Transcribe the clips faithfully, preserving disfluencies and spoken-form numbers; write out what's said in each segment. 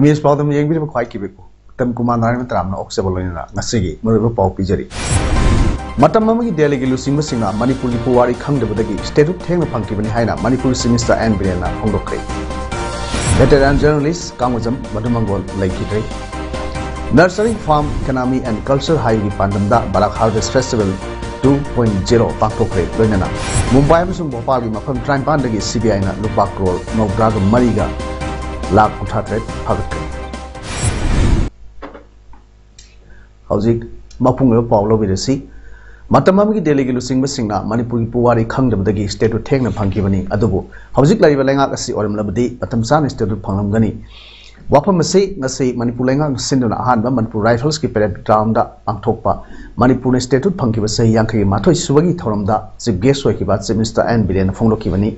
Image ꯄꯥꯎꯗꯝ ꯌꯦꯡꯕꯤꯔꯤꯕ ꯈ꯭ꯋꯥꯏ ꯀꯤꯕꯤꯛꯄꯨ ꯎꯇꯝ ꯀꯨꯃꯥꯔ ꯅꯥꯔꯥꯌꯟ ꯇꯔꯥꯝꯅ ꯑꯣꯛꯆꯕ ꯂꯣꯏꯅꯅ ꯉꯁꯤꯒꯤ ꯃꯔꯨꯑꯣꯏꯕ ꯄꯥꯎ ꯄꯤꯖꯔꯤ꯫ ꯃꯇꯝ ꯑꯃꯒꯤ ꯗꯦꯜꯂꯤꯒꯤ ꯂꯨꯆꯤꯡꯕꯁꯤꯡꯅ ꯃꯅꯤꯄꯨꯔꯒꯤ ꯄꯨꯋꯥꯔꯤ ꯈꯪꯗꯕꯗꯒꯤ statehood ꯊꯦꯡꯅ ꯐꯪꯈꯤꯕꯅꯤ ꯍꯥꯏꯅ ꯃꯅꯤꯄꯨꯔ Chief Minister ꯑꯦꯟ ꯕꯤꯔꯦꯟꯅ ꯐꯣꯡꯗꯣꯛꯈ꯭ꯔꯦ꯫ Veteran journalist ꯀꯥꯡꯃꯖꯝ ꯃꯙꯨꯃꯪꯒꯣꯜ ꯂꯩꯈꯤꯗ꯭ꯔꯦ꯫ Nursery Farm Economy and Culture ꯍꯥꯏꯕꯒꯤ ꯄꯥꯟꯗꯝꯗ Barak Harvest Festival two point zero ꯄꯥꯡꯊꯣꯛꯈ꯭ꯔꯦ꯫ ꯂꯣꯏꯅꯅ ꯃꯨꯝꯕꯥꯏ ꯑꯃꯁꯨꯡ ꯚꯣꯄꯥꯜꯒꯤ ꯃꯐꯝ ꯇꯔꯥꯅꯤꯄꯥꯟꯗꯒꯤ ꯁꯤ ꯕꯤ ꯑꯥꯏꯅ ꯂꯨꯄꯥ ꯀ꯭ꯔꯣꯔ ꯃꯧꯗ꯭ꯔꯥꯒ ꯃꯔꯤꯒ ꯂꯥꯈ ꯀꯨꯟꯊ꯭ꯔꯥ ꯇꯔꯦꯠ ꯐꯥꯒꯠꯈ꯭ꯔꯦ꯫ ꯍꯧꯖꯤꯛ ꯃꯄꯨꯡ ꯑꯣꯏꯕ ꯄꯥꯎ ꯂꯧꯕꯤꯔꯁꯤ꯫ ꯃꯇꯝ ꯑꯃꯒꯤ ꯗꯦꯜꯂꯤꯒꯤ ꯂꯨꯆꯤꯡꯕꯁꯤꯡꯅ ꯃꯅꯤꯄꯨꯔꯒꯤ ꯄꯨꯋꯥꯔꯤ ꯈꯪꯗꯕꯗꯒꯤ statehood ꯊꯦꯡꯅ ꯐꯪꯈꯤꯕꯅꯤ꯫ ꯑꯗꯨꯕꯨ ꯍꯧꯖꯤꯛ ꯂꯩꯔꯤꯕ ꯂꯩꯉꯥꯛ ꯑꯁꯤ ꯑꯣꯏꯔꯝꯂꯕꯗꯤ ꯃꯇꯝ ꯆꯥꯅ statehood ꯐꯪꯂꯝꯒꯅꯤ꯫ ꯋꯥꯐꯝ ꯑꯁꯤ ꯉꯁꯤ ꯃꯅꯤꯄꯨꯔ ꯂꯩꯉꯥꯛꯅ ꯁꯤꯟꯗꯨꯅ ꯑꯍꯥꯟꯕ ꯃꯅꯤꯄꯨꯔ Riflesꯀꯤ parade groundꯗ ꯄꯥꯡꯊꯣꯛꯄ ꯃꯅꯤꯄꯨꯔꯅ statehood ꯐꯪꯈꯤꯕ ꯆꯍꯤ ꯌꯥꯡꯈꯩꯒꯤ ꯃꯥꯊꯣꯏ ꯁꯨꯕꯒꯤ ꯊꯧꯔꯝꯗ Chief Guest ꯑꯣꯏꯈꯤꯕ Chief Minister ꯑꯦꯟ ꯕꯤꯔꯦꯟꯅ ꯐꯣꯡꯗꯣꯛꯈꯤꯕꯅꯤ꯫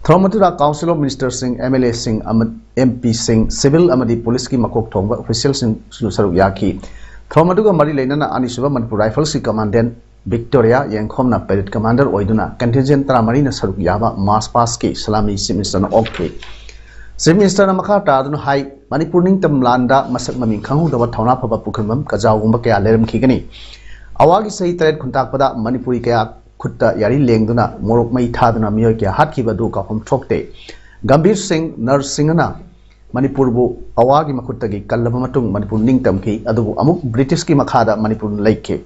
ꯊꯧꯔꯝ ꯑꯗꯨꯗ Council of Ministerꯁꯤꯡ, ꯑꯦꯝ ꯑꯦꯜ ꯑꯦꯁꯤꯡ, ꯑꯃ-, ꯑꯦꯝ ꯄꯤꯁꯤꯡ, civil ꯑꯃꯗꯤ policeꯀꯤ ꯃꯀꯣꯛ ꯊꯣꯡꯕ officialꯁꯤꯡꯁꯨ ꯁꯔꯨꯛ ꯌꯥꯈꯤ꯫ ꯊꯧꯔꯝ ꯑꯗꯨꯒ ꯃꯔꯤ ꯂꯩꯅꯅ ꯑꯅꯤꯁꯨꯕ ꯃꯅꯤꯄꯨꯔ Riflesꯀꯤ Commandant ꯚꯤꯛꯇꯣꯔꯤꯌꯥ ꯌꯦꯡꯈꯣꯝꯅ parade commander ꯑꯣꯏꯗꯨꯅ contingent ꯇꯔꯥꯃꯔꯤꯅ ꯁꯔꯨꯛ ꯌꯥꯕ march pastꯀꯤ salami Chief Ministerꯅ ꯑꯣꯛꯈꯤ꯫ Chief Ministerꯅ ꯃꯈꯥ ꯇꯥꯗꯨꯅ ꯍꯥꯏ, ꯃꯅꯤꯄꯨꯔ ꯅꯤꯡꯇꯝ ꯂꯥꯟꯗ ꯃꯁꯛ ꯃꯃꯤꯡ ꯈꯪꯍꯧꯗꯕ ꯊꯧꯅꯥ ꯐꯕ ꯄꯨꯈ꯭ꯔꯤꯃꯌꯨꯝ ꯀꯖꯥꯎꯒꯨꯝꯕ ꯀꯌꯥ ꯂꯩꯔꯝꯈꯤꯒꯅꯤ꯫ ꯑꯋꯥꯒꯤ ꯆꯍꯤ ꯇꯔꯦꯠ ꯈꯨꯟꯇꯥꯛꯄꯗ ꯃꯅꯤꯄꯨꯔꯤ ꯀꯌꯥ ꯈꯨꯠꯇ ꯌꯥꯔꯤ ꯂꯦꯡꯗꯨꯅ ꯃꯣꯔꯣꯛ ꯃꯩ ꯊꯥꯗꯨꯅ ꯃꯤꯑꯣꯏ ꯀꯌꯥ ꯍꯥꯠꯈꯤꯕ ꯑꯗꯨ ꯀꯥꯎꯐꯝ ꯊꯣꯛꯇꯦ꯫ ꯒꯝꯚꯤꯔ ꯁꯤꯡ, ꯅꯔꯁ ꯁꯤꯡꯅ ꯃꯅꯤꯄꯨꯔꯕꯨ ꯑꯋꯥꯒꯤ ꯃꯈꯨꯠꯇꯒꯤ ꯀꯜꯂꯕ ꯃꯇꯨꯡ ꯃꯅꯤꯄꯨꯔ ꯅꯤꯡꯇꯝꯈꯤ, ꯑꯗꯨꯕꯨ ꯑꯃꯨꯛ ꯕ꯭ꯔꯤꯇꯤꯁꯀꯤ ꯃꯈꯥꯗ ꯃꯅꯤꯄꯨꯔ ꯂꯩꯈꯤ꯫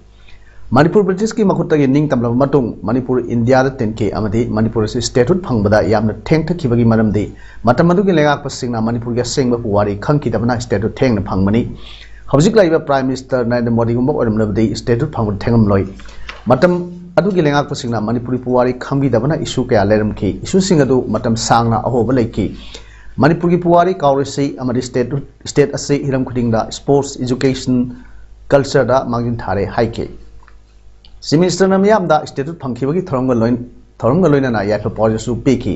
ꯃꯅꯤꯄꯨꯔ ꯕ꯭ꯔꯤꯇꯤꯁꯀꯤ ꯃꯈꯨꯠꯇꯒꯤ ꯅꯤꯡꯇꯝꯂꯕ ꯃꯇꯨꯡ ꯃꯅꯤꯄꯨꯔ ꯏꯟꯗꯤꯌꯥꯗ ꯇꯤꯟꯈꯤ ꯑꯃꯗꯤ ꯃꯅꯤꯄꯨꯔ ꯑꯁꯤ statehood ꯐꯪꯕꯗ ꯌꯥꯝꯅ ꯊꯦꯡꯊꯈꯤꯕꯒꯤ ꯃꯔꯝꯗꯤ ꯃꯇꯝ ꯑꯗꯨꯒꯤ ꯂꯩꯉꯥꯛꯄꯁꯤꯡꯅ ꯃꯅꯤꯄꯨꯔꯒꯤ ꯑꯁꯦꯡꯕ ꯄꯨꯋꯥꯔꯤ ꯈꯪꯈꯤꯗꯕꯅ statehood ꯊꯦꯡꯅ ꯐꯪꯕꯅꯤ꯫ ꯍꯧꯖꯤꯛ ꯂꯩꯔꯤꯕ Prime Minister ꯅꯔꯦꯟꯗ꯭ꯔ ꯃꯣꯗꯤꯒꯨꯝꯕ ꯑꯣꯏꯔꯝꯂꯕꯗꯤ statehood ꯐꯪꯕꯗ ꯊꯦꯡꯉꯝꯂꯣꯏ꯫ ꯃꯇꯝ ꯑꯗꯨꯒꯤ ꯂꯩꯉꯥꯛꯄꯁꯤꯡꯅ ꯃꯅꯤꯄꯨꯔꯤ ꯄꯨꯋꯥꯔꯤ ꯈꯪꯈꯤꯗꯕꯅ issue ꯀꯌꯥ ꯂꯩꯔꯝꯈꯤ꯫ Issueꯁꯤꯡ ꯑꯗꯨ ꯃꯇꯝ ꯁꯥꯡꯅ ꯑꯍꯣꯕ ꯂꯩꯈꯤ꯫ ꯃꯅꯤꯄꯨꯔꯒꯤ ꯄꯨꯋꯥꯔꯤ ꯀꯥꯎꯔꯣꯏꯁꯤ ꯑꯃꯗꯤ ꯁ꯭ꯇꯦꯠ ꯁ꯭ꯇꯦꯠ ꯑꯁꯤ ꯍꯤꯔꯝ ꯈꯨꯗꯤꯡꯗ ꯁ꯭ꯄꯣꯔꯠꯁ, ꯏꯖꯨꯀꯦꯁꯟ, ꯀꯜꯆꯔꯗ ꯃꯥꯡꯖꯤꯟ ꯊꯥꯔꯦ ꯍꯥꯏꯈꯤ꯫ ꯆꯤꯐ ꯃꯤꯅꯤꯁꯇꯔꯅ ꯃꯤꯌꯥꯝꯗ ꯁ꯭ꯇꯦꯇꯨꯠ ꯐꯪꯈꯤꯕꯒꯤ ꯊꯧꯔꯝꯒ ꯂꯣꯏ ꯊꯧꯔꯝꯒ ꯂꯣꯏꯅꯅ ꯌꯥꯏꯐ ꯄꯥꯎꯖꯦꯜꯁꯨ ꯄꯤꯈꯤ꯫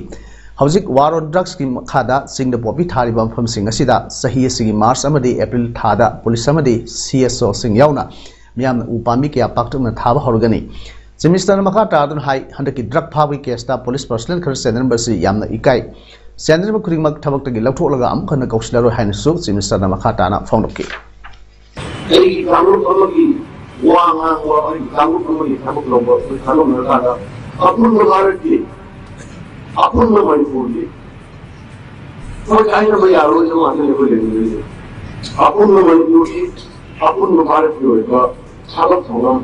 ꯍꯧꯖꯤꯛ ꯋꯥꯔ ꯑꯣꯟ ꯗ꯭ꯔꯛꯁꯀꯤ ꯃꯈꯥꯗ ꯆꯤꯡꯗ ꯄꯣꯄꯤ ꯊꯥꯔꯤꯕ ꯃꯐꯝꯁꯤꯡ ꯑꯁꯤꯗ ꯆꯍꯤ ꯑꯁꯤꯒꯤ ꯃꯥꯔꯆ ꯑꯃꯗꯤ ꯑꯦꯄ꯭ꯔꯤꯜ ꯊꯥꯗ ꯄꯨꯂꯤꯁ ꯑꯃꯗꯤ ꯁꯤ ꯑꯦꯁ ꯑꯣꯁꯤꯡ ꯌꯥꯎꯅ ꯃꯤꯌꯥꯝꯅ ꯎ ꯄꯥꯝꯕꯤ ꯀꯌꯥ ꯄꯥꯛꯇꯛꯅ ꯊꯥꯕ ꯍꯧꯔꯒꯅꯤ꯫ ꯆꯤꯐ ꯃꯤꯅꯤꯁꯇꯔꯅ ꯃꯈꯥ ꯇꯥꯗꯨꯅ ꯍꯥꯏ, ꯍꯟꯗꯛꯀꯤ ꯗ꯭ꯔꯒ ꯐꯥꯕꯒꯤ ꯀꯦꯁꯇ ꯄꯨꯂꯤꯁ ꯄꯔꯁꯅꯦꯜ ꯈꯔ ꯆꯦꯟꯅꯔꯝꯕꯁꯤ ꯌꯥꯝꯅ ꯏꯀꯥꯏ꯫ ꯆꯦꯟꯅꯔꯤꯕ ꯈꯨꯗꯤꯡꯃꯛ ꯊꯕꯛꯇꯒꯤ ꯂꯧꯊꯣꯛꯂꯒ ꯑꯃꯨꯛ ꯍꯟꯅ ꯀꯧꯁꯤꯜꯂꯔꯣꯏ ꯍꯥꯏꯅꯁꯨ ꯆꯤꯐ ꯃꯤꯅꯤꯁꯇꯔꯅ ꯃꯈꯥ ꯇꯥꯅ ꯐꯣꯡꯗꯣꯛꯈꯤ꯫ ꯑꯩꯒꯤ ꯀꯥꯡꯂꯨꯞ ꯑꯃꯒꯤ ꯋꯥ ꯉꯥꯡꯕ, ꯑꯩꯒꯤ ꯀꯥꯡꯂꯨꯞ ꯑꯃꯒꯤ ꯊꯕꯛ ꯇꯧꯕ ꯑꯩꯈꯣꯏ ꯊꯥꯗꯣꯛꯅꯔꯀꯥꯟꯗ ꯑꯄꯨꯟꯕ ꯚꯥꯔꯠꯀꯤ, ꯑꯄꯨꯟꯕ ꯃꯅꯤꯄꯨꯔꯒꯤ, ꯍꯣꯏ, ꯀꯥꯏꯅꯕ ꯌꯥꯔꯣꯏꯗꯕ ꯉꯥꯛꯇꯅꯤ ꯑꯩꯈꯣꯏ ꯂꯩꯃꯤꯟꯅꯔꯤꯁꯦ꯫ ꯑꯄꯨꯟꯕ ꯃꯅꯤꯄꯨꯔꯒꯤ, ꯑꯄꯨꯟꯕ ꯚꯥꯔꯠꯀꯤ ꯑꯣꯏꯕ ꯊꯕꯛ ꯊꯧꯔꯝ,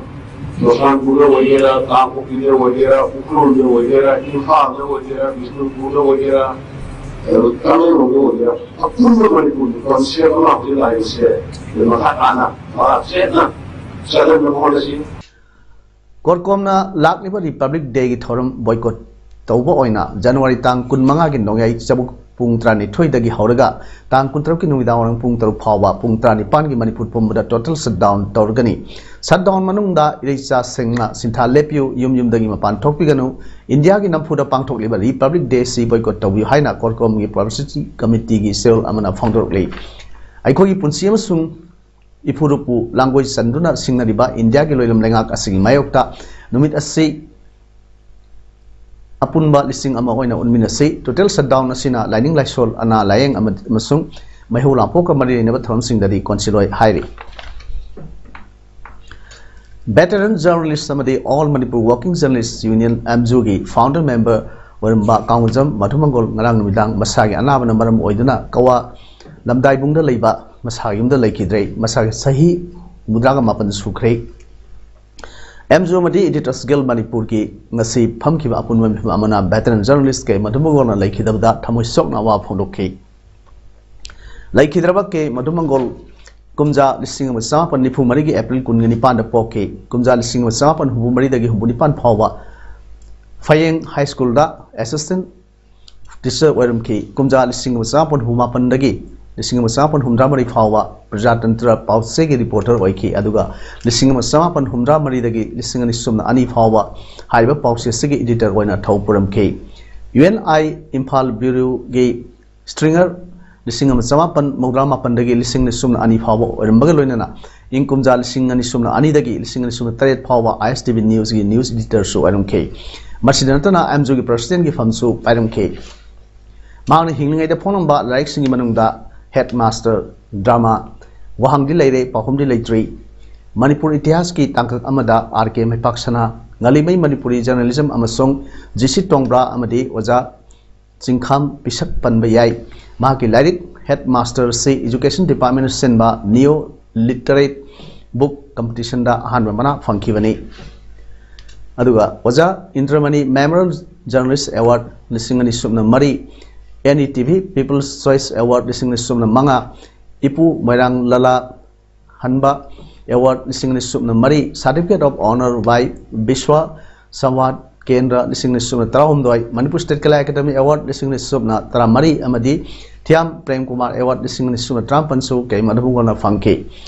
ꯆꯨꯔꯆꯥꯟꯄꯨꯔꯗ ꯑꯣꯏꯒꯦꯔꯥ, ꯀꯥꯡꯄꯣꯛꯄꯤꯗ ꯑꯣꯏꯒꯦꯔꯥ, ꯎꯈ꯭ꯔꯨꯜꯗ ꯑꯣꯏꯒꯦꯔꯥ, ꯏꯝꯐꯥꯜꯗ ꯑꯣꯏꯒꯦꯔꯥ, ꯕꯤꯁꯅꯨꯄꯨꯔꯗ ꯑꯣꯏꯒꯦꯔꯥ, ꯇꯃꯦꯡꯂꯣꯡꯗ ꯑꯣꯏꯒꯦꯔꯥ, ꯑꯄꯨꯟꯕ ꯃꯅꯤꯄꯨꯔꯒꯤ ꯀꯣꯟꯁꯦꯞ ꯑꯃ ꯍꯧꯖꯤꯛ ꯂꯥꯛꯏꯕꯁꯦ ꯃꯈꯥ ꯇꯥꯅ ꯃꯔꯥ ꯁꯦꯠꯅ ꯆꯠꯍꯟꯅꯕ ꯍꯣꯠꯅꯁꯤ꯫ ꯀꯣꯔꯀꯣꯝꯅ ꯂꯥꯛꯂꯤꯕ ꯔꯤꯄꯕ꯭ꯂꯤꯛ ꯗꯦꯒꯤ ꯊꯧꯔꯝ ꯕꯣꯏꯀꯣꯠ ꯇꯧꯕ ꯑꯣꯏꯅ ꯖꯅꯋꯥꯔꯤ ꯇꯥꯡ ꯀꯨꯟꯃꯉꯥꯒꯤ ꯅꯣꯡꯌꯥꯏ ꯆꯕꯨꯛ ꯄꯨꯡ ꯇꯔꯥꯅꯤꯊꯣꯏꯗꯒꯤ ꯍꯧꯔꯒ ꯇꯥꯡ ꯀꯨꯟꯇꯔꯨꯛꯀꯤ ꯅꯨꯃꯤꯗꯥꯡꯋꯥꯏꯔꯝ ꯄꯨꯡ ꯇꯔꯨꯛ ꯐꯥꯎꯕ ꯄꯨꯡ ꯇꯔꯥꯅꯤꯄꯥꯟꯒꯤ ꯃꯅꯤꯄꯨꯔ ꯄꯨꯝꯕꯗ ꯇꯣꯇꯦꯜ ꯁꯠꯗꯥꯎꯟ ꯇꯧꯔꯒꯅꯤ꯫ ꯁꯠꯗꯥꯎꯟ ꯃꯅꯨꯡꯗ ꯏꯔꯩꯆꯥꯁꯤꯡꯅ ꯁꯤꯟꯊꯥ ꯂꯦꯞꯄꯤꯌꯨ, ꯌꯨꯝ ꯌꯨꯝꯗꯒꯤ ꯃꯄꯥꯟ ꯊꯣꯛꯄꯤꯒꯅꯨ, ꯏꯟꯗꯤꯌꯥꯒꯤ ꯅꯝꯐꯨꯗ ꯄꯥꯡꯊꯣꯛꯂꯤꯕ ꯔꯤꯄꯕ꯭ꯂꯤꯛ ꯗꯦ ꯑꯁꯤ ꯕꯣꯏꯀꯣꯠ ꯇꯧꯕꯤꯌꯨ ꯍꯥꯏꯅ ꯀꯣꯔꯀꯣꯝꯒꯤ ꯄꯕ꯭ꯂꯤꯁꯤꯇꯤ ꯀꯃꯤꯇꯤꯒꯤ ꯆꯦꯔꯣꯜ ꯑꯃꯅ ꯐꯣꯡꯗꯣꯔꯛꯂꯤ꯫ ꯑꯩꯈꯣꯏꯒꯤ ꯄꯨꯟꯁꯤ ꯑꯃꯁꯨꯡ ꯏꯐꯨꯔꯨꯞꯄꯨ ꯂꯥꯡꯒꯣꯏ ꯆꯟꯗꯨꯅ ꯁꯤꯡꯅꯔꯤꯕ ꯏꯟꯗꯤꯌꯥꯒꯤ ꯂꯣꯏꯂꯝ ꯂꯩꯉꯥꯛ ꯑꯁꯤꯒꯤ ꯃꯥꯌꯣꯛꯇ ꯅꯨꯃꯤꯠ ꯑꯁꯤ ꯑꯄꯨꯟꯕ ꯂꯤꯁꯤꯡ ꯑꯃ ꯑꯣꯏꯅ ꯎꯠꯃꯤꯟꯅꯁꯤ꯫ ꯇꯣꯇꯦꯜ ꯁꯠꯗꯥꯎꯟ ꯑꯁꯤꯅ ꯂꯥꯏꯅꯤꯡ ꯂꯥꯏꯁꯣꯜ, ꯑꯅꯥ ꯂꯥꯏꯌꯦꯡ ꯑꯃ-, ꯑꯃꯁꯨꯡ ꯃꯩꯍꯧ ꯂꯥꯡꯄꯣꯛꯀ ꯃꯔꯤ ꯂꯩꯅꯕ ꯊꯧꯔꯝꯁꯤꯡꯗꯗꯤ ꯀꯣꯟꯁꯤꯜꯂꯣꯏ ꯍꯥꯏꯔꯤ꯫ ꯚꯦꯇꯔꯟ ꯖꯔꯅꯦꯂꯤꯁ ꯑꯃꯗꯤ All Manipur Working Journalist Union, ꯑꯦꯝꯖꯨꯒꯤ ꯐꯥꯎꯟꯗꯔ ꯃꯦꯝꯕꯔ ꯑꯣꯏꯔꯝꯕ ꯀꯥꯡꯖꯝ ꯃꯙꯨꯃꯪꯒꯣꯜ ꯉꯔꯥꯡ ꯅꯨꯃꯤꯗꯥꯡ ꯃꯁꯥꯒꯤ ꯑꯅꯥꯕꯅ ꯃꯔꯝ ꯑꯣꯏꯗꯨꯅ ꯀꯋꯥ ꯂꯝꯗꯥꯏꯕꯨꯡꯗ ꯂꯩꯕ ꯃꯁꯥꯒꯤ ꯌꯨꯝꯗ ꯂꯩꯈꯤꯗ꯭ꯔꯦ꯫ ꯃꯁꯥꯒꯤ ꯆꯍꯤ ꯍꯨꯝꯐꯨꯇꯔꯥꯒ ꯃꯥꯄꯟ ꯁꯨꯈ꯭ꯔꯦ꯫ ꯑꯦꯝꯖꯨ ꯑꯃꯗꯤ Editors Guild ꯃꯅꯤꯄꯨꯔꯒꯤ ꯉꯁꯤ ꯐꯝꯈꯤꯕ ꯑꯄꯨꯟꯕ ꯃꯤꯐꯝ ꯑꯃꯅ ꯚꯦꯇꯔꯟ ꯖꯔꯅꯦꯂꯤꯁ ꯀꯦ ꯃꯙꯨꯃꯪꯒꯣꯜꯅ ꯂꯩꯈꯤꯗꯕꯗ ꯊꯃꯣꯏ ꯁꯣꯛꯅ ꯑꯋꯥꯕ ꯐꯣꯡꯗꯣꯛꯈꯤ꯫ ꯂꯩꯈꯤꯗ꯭ꯔꯕ ꯀꯦ ꯃꯙꯨꯃꯪꯒꯣꯜ ꯀꯨꯝꯖꯥ ꯂꯤꯁꯤꯡ ꯑꯃ ꯆꯃꯥꯄꯟ ꯅꯤꯐꯨ ꯃꯔꯤꯒꯤ ꯑꯦꯄ꯭ꯔꯤꯜ ꯀꯨꯟꯒ ꯅꯤꯄꯥꯟꯗ ꯄꯣꯛꯈꯤ꯫ ꯀꯨꯝꯖꯥ ꯂꯤꯁꯤꯡ ꯑꯃ ꯆꯃꯥꯄꯟ ꯍꯨꯝꯐꯨ ꯃꯔꯤꯗꯒꯤ ꯍꯨꯝꯐꯨ ꯅꯤꯄꯥꯟ ꯐꯥꯎꯕ ꯐꯌꯦꯡ ꯍꯥꯏ ꯁ꯭ꯀꯨꯜꯗ assistant ꯇꯤꯆꯔ ꯑꯣꯏꯔꯝꯈꯤ꯫ ꯀꯨꯝꯖꯥ ꯂꯤꯁꯤꯡ ꯑꯃ ꯆꯃꯥꯄꯟ ꯍꯨꯝꯐꯨ ꯃꯥꯄꯟꯗꯒꯤ ꯂꯤꯁꯤꯡ ꯑꯃ ꯆꯃꯥꯄꯟ ꯍꯨꯝꯐꯨꯇꯔꯥ ꯃꯔꯤ ꯐꯥꯎꯕ ꯄ꯭ꯔꯖꯥꯇꯟꯇ꯭ꯔ ꯄꯥꯎꯆꯦꯒꯤ ꯔꯤꯄꯣꯔꯇꯔ ꯑꯣꯏꯈꯤ, ꯑꯗꯨꯒ ꯂꯤꯁꯤꯡ ꯑꯃ ꯆꯃꯥꯄꯟ ꯍꯨꯝꯐꯨꯇꯔꯥ ꯃꯔꯤꯗꯒꯤ ꯂꯤꯁꯤꯡ ꯑꯅꯤ ꯁꯨꯞꯅ ꯑꯅꯤ ꯐꯥꯎꯕ ꯍꯥꯏꯔꯤꯕ ꯄꯥꯎꯆꯦ ꯑꯁꯤꯒꯤ ꯏꯗꯤꯇꯔ ꯑꯣꯏꯅ ꯊꯧ ꯄꯨꯔꯝꯈꯤ꯫ ꯌꯨ ꯑꯦꯟ ꯑꯥꯏ ꯏꯝꯐꯥꯜ ꯕ꯭ꯌꯨꯔꯣꯒꯤ ꯁ꯭ꯇ꯭ꯔꯤꯡꯒꯔ ꯂꯤꯁꯤꯡ ꯑꯃ ꯆꯃꯥꯄꯟ ꯃꯧꯗ꯭ꯔꯥ ꯃꯥꯄꯟꯗꯒꯤ ꯂꯤꯁꯤꯡ ꯑꯅꯤ ꯁꯨꯞꯅ ꯑꯅꯤ ꯐꯥꯎꯕ ꯑꯣꯏꯔꯝꯕꯒ ꯂꯣꯏꯅꯅ ꯏꯪ ꯀꯨꯝꯖꯥ ꯂꯤꯁꯤꯡ ꯑꯅꯤ ꯁꯨꯞꯅ ꯑꯅꯤꯗꯒꯤ ꯂꯤꯁꯤꯡ ꯑꯅꯤ ꯁꯨꯞꯅ ꯇꯔꯦꯠ ꯐꯥꯎꯕ ꯑꯥꯏ ꯑꯦꯁ ꯇꯤ ꯚꯤ ꯅ꯭ꯌꯨꯁꯀꯤ ꯅ꯭ꯌꯨꯁ ꯏꯗꯤꯇꯔꯁꯨ ꯑꯣꯏꯔꯝꯈꯤ꯫ ꯃꯁꯤꯗ ꯅꯠꯇꯅ ꯑꯦꯝꯖꯨꯒꯤ ꯄ꯭ꯔꯁꯤꯗꯦꯟꯒꯤ ꯐꯝꯁꯨ ꯄꯥꯏꯔꯝꯈꯤ꯫ ꯃꯍꯥꯛꯅ ꯍꯤꯡꯂꯤꯉꯩꯗ ꯐꯣꯡꯂꯝꯕ ꯂꯥꯏꯔꯤꯛꯁꯤꯡꯒꯤ ꯃꯅꯨꯡꯗ ꯍꯦꯗ ꯃꯥꯁꯇꯔ, ꯗ꯭ꯔꯃꯥ, ꯋꯥꯍꯪꯗꯤ ꯂꯩꯔꯦ, ꯄꯥꯎꯈꯨꯝꯗꯤ ꯂꯩꯇ꯭ꯔꯤ, ꯃꯅꯤꯄꯨꯔ ꯏꯇꯤꯍꯥꯁꯀꯤ ꯇꯥꯡꯀꯛ ꯑꯃꯗ, ꯑꯥꯔ ꯀꯦ ꯃꯩꯄꯥꯛꯁꯅꯥ, ꯉꯥꯂꯤꯃꯩ ꯃꯅꯤꯄꯨꯔꯤ ꯖꯔꯅꯦꯂꯤꯖꯝ ꯑꯃꯁꯨꯡ ꯖꯤ ꯁꯤ ꯇꯣꯡꯕ꯭ꯔꯥ ꯑꯃꯗꯤ ꯑꯣꯖꯥ ꯆꯤꯡꯈꯥꯝ ꯄꯤꯁꯛ ꯄꯟꯕ ꯌꯥꯏ꯫ ꯃꯍꯥꯛꯀꯤ ꯂꯥꯏꯔꯤꯛ ꯍꯦꯗ ꯃꯥꯁꯇꯔꯁꯤ ꯏꯖꯨꯀꯦꯁꯟ ꯗꯤꯄꯥꯔꯠꯃꯦꯟꯅ ꯁꯤꯟꯕ ꯅꯤꯌꯣ ꯂꯤꯇꯔꯦꯠ ꯕꯨꯛ ꯀꯝꯄꯤꯇꯤꯁꯟꯗ ꯑꯍꯥꯟꯕ ꯃꯅꯥ ꯐꯪꯈꯤꯕꯅꯤ꯫ ꯑꯗꯨꯒ ꯑꯣꯖꯥ ꯏꯟꯗ꯭ꯔꯃꯅꯤ ꯃꯦꯃꯣꯔꯦꯜ ꯖꯔꯅꯦꯂꯤꯁ ꯑꯦꯋꯥꯔꯗ ꯂꯤꯁꯤꯡ ꯑꯅꯤ ꯁꯨꯞꯅ ꯃꯔꯤ, N E T V people's choice award ꯂꯤꯁꯤꯡ ꯑꯅꯤ ꯁꯨꯞꯅ ꯃꯉꯥ, ꯏꯄꯨ ꯃꯣꯏꯔꯥꯡ ꯂꯂꯥ ꯍꯟꯕ ꯑꯦꯋꯥꯔꯗ ꯂꯤꯁꯤꯡ ꯑꯅꯤ ꯁꯨꯞꯅ ꯃꯔꯤ, Certificate of Honor by Visva ꯁꯝꯋꯥꯗ ꯀꯦꯟꯗ꯭ꯔ ꯂꯤꯁꯤꯡ ꯑꯅꯤ ꯁꯨꯞꯅ ꯇꯔꯥꯍꯨꯝꯗꯣꯏ, ꯃꯅꯤꯄꯨꯔ ꯁ꯭ꯇꯦꯠ ꯀꯂꯥ ꯑꯦꯀꯥꯗꯃꯤ ꯑꯦꯋꯥꯔꯗ ꯂꯤꯁꯤꯡ ꯑꯅꯤ ꯁꯨꯞꯅ ꯇꯔꯥꯃꯔꯤ ꯑꯃꯗꯤ ꯊꯤꯌꯥꯝ ꯄ꯭ꯔꯦꯝ ꯀꯨꯃꯥꯔ ꯑꯦꯋꯥꯔꯗ ꯂꯤꯁꯤꯡ ꯑꯅꯤ ꯁꯨꯞꯅ ꯇꯔꯥꯃꯥꯄꯟꯁꯨ ꯀꯩꯃ ꯑꯗꯨꯒꯨꯝꯅ ꯐꯪꯈꯤ꯫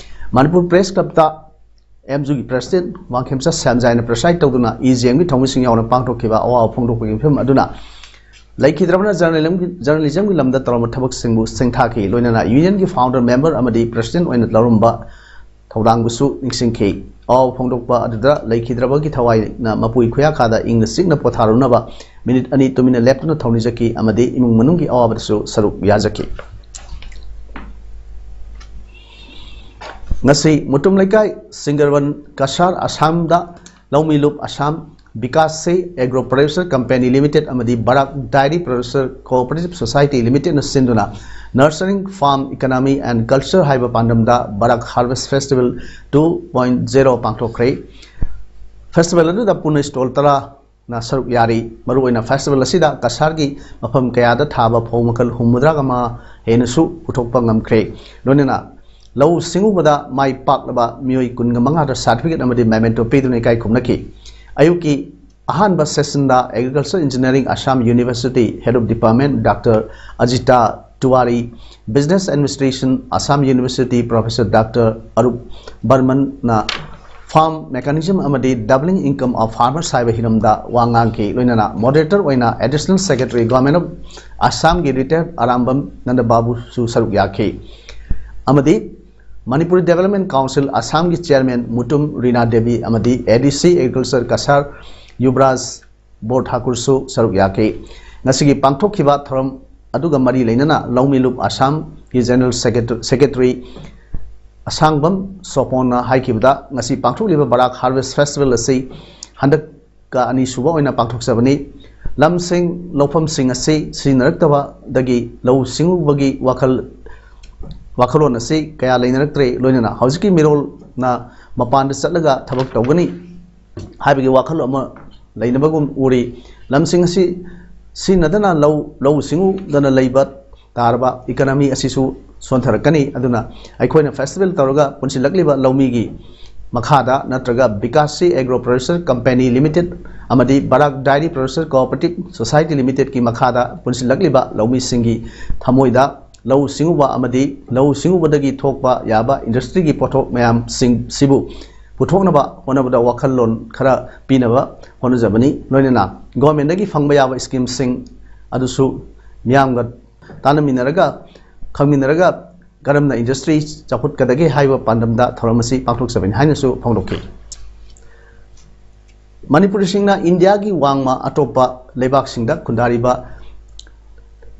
ꯃꯅꯤꯄꯨꯔ ꯄ꯭ꯔꯦꯁ ꯀ꯭ꯂꯕꯇ ꯑꯦꯝꯖꯨꯒꯤ ꯄ꯭ꯔꯁꯤꯗꯦꯟ ꯋꯥꯡꯈꯦꯝꯆ ꯁ꯭ꯌꯥꯝꯖꯥꯏꯅ ꯄ꯭ꯔꯁꯥꯏꯗ ꯇꯧꯗꯨꯅ ꯏ ꯖꯤ ꯑꯦꯝꯒꯤ ꯊꯧꯃꯤꯁꯤꯡ ꯌꯥꯎꯅ ꯄꯥꯡꯊꯣꯛꯈꯤꯕ ꯑꯋꯥꯕ ꯐꯣꯡꯗꯣꯛꯄꯒꯤ ꯃꯤꯐꯝ ꯑꯗꯨꯅ ꯂꯩꯈꯤꯗ꯭ꯔꯕꯅ ꯖꯔꯅꯦꯂꯤꯖꯝꯒꯤ, ꯖꯔꯅꯦꯂꯤꯖꯝꯒꯤ ꯂꯝꯗ ꯇꯧꯔꯝꯕ ꯊꯕꯛꯁꯤꯡꯕꯨ ꯁꯤꯡꯊꯥꯈꯤ꯫ ꯂꯣꯏꯅꯅ ꯌꯨꯅꯤꯌꯟꯒꯤ ꯐꯥꯎꯟꯗꯔ ꯃꯦꯝꯕꯔ ꯑꯃꯗꯤ ꯄ꯭ꯔꯁꯤꯗꯦꯟ ꯑꯣꯏꯅ ꯂꯧꯔꯝꯕ ꯊꯧꯗꯥꯡꯕꯨꯁꯨ ꯅꯤꯡꯁꯤꯡꯈꯤ꯫ ꯑꯋꯥꯕ ꯐꯣꯡꯗꯣꯛꯄ ꯑꯗꯨꯗ ꯂꯩꯈꯤꯗ꯭ꯔꯕꯒꯤ ꯊꯋꯥꯏꯅ ꯃꯄꯨꯏ ꯈꯨꯌꯥꯀꯥꯗ ꯏꯪꯅ ꯆꯤꯛꯅ ꯄꯣꯊꯥꯔꯨꯅꯕ ꯃꯤꯅꯤꯠ ꯑꯅꯤ ꯇꯨꯃꯤꯟꯅ ꯂꯦꯞꯇꯨꯅ ꯊꯧꯅꯤꯖꯈꯤ ꯑꯃꯗꯤ ꯏꯃꯨꯡ ꯃꯅꯨꯡꯒꯤ ꯑꯋꯥꯕꯗꯁꯨ ꯁꯔꯨꯛ ꯌꯥꯖꯈꯤ꯫ ꯉꯁꯤ ꯃꯨꯇꯨꯝ ꯂꯩꯀꯥꯏ ꯁꯤꯡꯒꯔꯕꯟ ꯀꯁꯥꯔ ꯑꯁꯥꯝꯗ ꯂꯧꯃꯤ ꯂꯨꯞ ꯑꯁꯥꯝ ꯕꯤꯀꯥꯁ ꯁꯦ ꯑꯦꯒ꯭ꯔꯣ ꯄ꯭ꯔꯣꯗ꯭ꯌꯨꯁꯔ ꯀꯝꯄꯦꯅꯤ ꯂꯤꯃꯤꯇꯦꯗ ꯑꯃꯗꯤ Barak dairy producer cooperative society ꯂꯤꯃꯤꯇꯦꯗꯅ ꯁꯤꯟꯗꯨꯅ Nurturing Farm Economy and Culture ꯍꯥꯏꯕ ꯄꯥꯟꯗꯝꯗ Barak harvest festival two point zero ꯄꯥꯡꯊꯣꯛꯈ꯭ꯔꯦ꯫ ꯐꯦꯁꯇꯤꯚꯦꯜ ꯑꯗꯨꯗ ꯄꯨꯟꯅ ꯁ꯭ꯇꯣꯜ ꯇꯔꯥꯅ ꯁꯔꯨꯛ ꯌꯥꯔꯤ꯫ ꯃꯔꯨꯑꯣꯏꯅ ꯐꯦꯁꯇꯤꯚꯦꯜ ꯑꯁꯤꯗ ꯀꯁꯥꯔꯒꯤ ꯃꯐꯝ ꯀꯌꯥꯗ ꯊꯥꯕ ꯐꯧ ꯃꯈꯜ ꯍꯨꯝꯐꯨꯇꯔꯥꯒ ꯑꯃ ꯍꯦꯟꯅꯁꯨ ꯄꯨꯊꯣꯛꯄ ꯉꯝꯈ꯭ꯔꯦ꯫ ꯂꯣꯏꯅꯅ ꯂꯧꯎ ꯁꯤꯡꯎꯕꯗ ꯃꯥꯏ ꯄꯥꯛꯂꯕ ꯃꯤꯑꯣꯏ ꯀꯨꯟꯒ ꯃꯉꯥꯗ ꯁꯥꯔꯇꯤꯐꯤꯀꯦꯠ ꯑꯃꯗꯤ ꯃꯦꯃꯦꯟꯇꯣ ꯄꯤꯗꯨꯅ ꯏꯀꯥꯏ ꯈꯨꯝꯅꯈꯤ꯫ ꯑꯌꯨꯛꯀꯤ ꯑꯍꯥꯟꯕ ꯁꯦꯁꯟꯗ Agriculture Engineering Assam University Head of Department Doctor Ajita Tiwari, Business Administration Assam University Professor Doctor Arup Barmanꯅ farm mechanism ꯑꯃꯗꯤ doubling income of farmers ꯍꯥꯏꯕ ꯍꯤꯔꯝꯗ ꯋꯥ ꯉꯥꯡꯈꯤ꯫ ꯂꯣꯏꯅꯅ moderator ꯑꯣꯏꯅ Additional Secretary Government of Assamꯒꯤ retired Arambam ꯅꯟꯗꯕꯥꯕꯨꯁꯨ ꯁꯔꯨꯛ ꯌꯥꯈꯤ꯫ ꯑꯃꯗꯤ Manipuri Development Council Assamꯒꯤ Chairman Mutum ꯔꯤꯅꯥ ꯗꯦꯕꯤ ꯑꯃꯗꯤ ADC Agriculture ꯀꯁꯥꯔ ꯌꯨꯕ꯭ꯔꯥꯖ ꯕꯣꯔ ꯊꯥꯀꯨꯔꯁꯨ ꯁꯔꯨꯛ ꯌꯥꯈꯤ꯫ ꯉꯁꯤꯒꯤ ꯄꯥꯡꯊꯣꯛꯈꯤꯕ ꯊꯧꯔꯝ ꯑꯗꯨꯒ ꯃꯔꯤ ꯂꯩꯅꯅ ꯂꯧꯃꯤ ꯂꯨꯞ ꯑꯁꯥꯝꯒꯤ General Secretary ꯑꯁꯥꯡꯕꯝ ꯁꯣꯄꯣꯟꯅ ꯍꯥꯏꯈꯤꯕꯗ, ꯉꯁꯤ ꯄꯥꯡꯊꯣꯛꯂꯤꯕ ꯕꯔꯥꯛ Harvest Festival ꯑꯁꯤ ꯍꯟꯗꯛꯀ ꯑꯅꯤꯁꯨꯕ ꯑꯣꯏꯅ ꯄꯥꯡꯊꯣꯛꯆꯕꯅꯤ꯫ ꯂꯝꯁꯤꯡ, ꯂꯧꯐꯝꯁꯤꯡ ꯑꯁꯤ ꯁꯤꯖꯤꯟꯅꯔꯛꯇꯕꯗꯒꯤ ꯂꯧꯎ ꯁꯤꯡꯎꯕꯒꯤ ꯋꯥꯈꯜ ꯋꯥꯈꯜꯂꯣꯟ ꯑꯁꯤ ꯀꯌꯥ ꯂꯩꯅꯔꯛꯇ꯭ꯔꯦ꯫ ꯂꯣꯏꯅꯅ ꯍꯧꯖꯤꯛꯀꯤ ꯃꯤꯔꯣꯜꯅ ꯃꯄꯥꯟꯗ ꯆꯠꯂꯒ ꯊꯕꯛ ꯇꯧꯒꯅꯤ ꯍꯥꯏꯕꯒꯤ ꯋꯥꯈꯜ ꯑꯃ ꯂꯩꯅꯕꯒꯨꯝ ꯎꯔꯤ꯫ ꯂꯝꯁꯤꯡ ꯑꯁꯤ ꯁꯤꯖꯤꯟꯅꯗꯅ ꯂꯧ ꯂꯧꯎ ꯁꯤꯡꯎꯗꯅ ꯂꯩꯕ ꯇꯥꯔꯕ economy ꯑꯁꯤꯁꯨ ꯁꯣꯟꯊꯔꯛꯀꯅꯤ꯫ ꯑꯗꯨꯅ ꯑꯩꯈꯣꯏꯅ festival ꯇꯧꯔꯒ ꯄꯨꯟꯁꯤꯜꯂꯛꯂꯤꯕ ꯂꯧꯃꯤꯒꯤ ꯃꯈꯥꯗ ꯅꯠꯇ꯭ꯔꯒ ꯕꯤꯀꯥꯁꯁꯤ Agro Producer Company Limited ꯑꯃꯗꯤ ꯕꯔꯥꯛ Dairy Producer Cooperative Society Limitedꯀꯤ ꯃꯈꯥꯗ ꯄꯨꯟꯁꯤꯜꯂꯛꯂꯤꯕ ꯂꯧꯃꯤꯁꯤꯡꯒꯤ ꯊꯃꯣꯏꯗ ꯂꯧꯎ ꯁꯤꯡꯎꯕ ꯑꯃꯗꯤ ꯂꯧꯎ ꯁꯤꯡꯎꯕꯗꯒꯤ ꯊꯣꯛꯄ ꯌꯥꯕ industryꯒꯤ ꯄꯣꯠꯊꯣꯛ ꯃꯌꯥꯝꯁꯤꯡꯁꯤꯕꯨ ꯄꯨꯊꯣꯛꯅꯕ ꯍꯣꯠꯅꯕꯗ ꯋꯥꯈꯜꯂꯣꯟ ꯈꯔ ꯄꯤꯅꯕ ꯍꯣꯠꯅꯖꯕꯅꯤ꯫ ꯂꯣꯏꯅꯅ governmentꯗꯒꯤ ꯐꯪꯕ ꯌꯥꯕ schemeꯁꯤꯡ ꯑꯗꯨꯁꯨ ꯃꯤꯌꯥꯝꯒ ꯇꯥꯟꯅꯃꯤꯟꯅꯔꯒ, ꯈꯪꯃꯤꯟꯅꯔꯒ ꯀꯔꯝꯅ industry ꯆꯥꯎꯈꯠꯀꯗꯒꯦ ꯍꯥꯏꯕ ꯄꯥꯟꯗꯝꯗ ꯊꯧꯔꯝ ꯑꯁꯤ ꯄꯥꯡꯊꯣꯛꯆꯕꯅꯤ ꯍꯥꯏꯅꯁꯨ ꯐꯣꯡꯗꯣꯛꯈꯤ꯫ ꯃꯅꯤꯄꯨꯔꯤꯁꯤꯡꯅ ꯏꯟꯗꯤꯌꯥꯒꯤ ꯋꯥꯡꯃ ꯑꯇꯣꯞꯄ ꯂꯩꯕꯥꯛꯁꯤꯡꯗ ꯈꯨꯟꯗꯥꯔꯤꯕ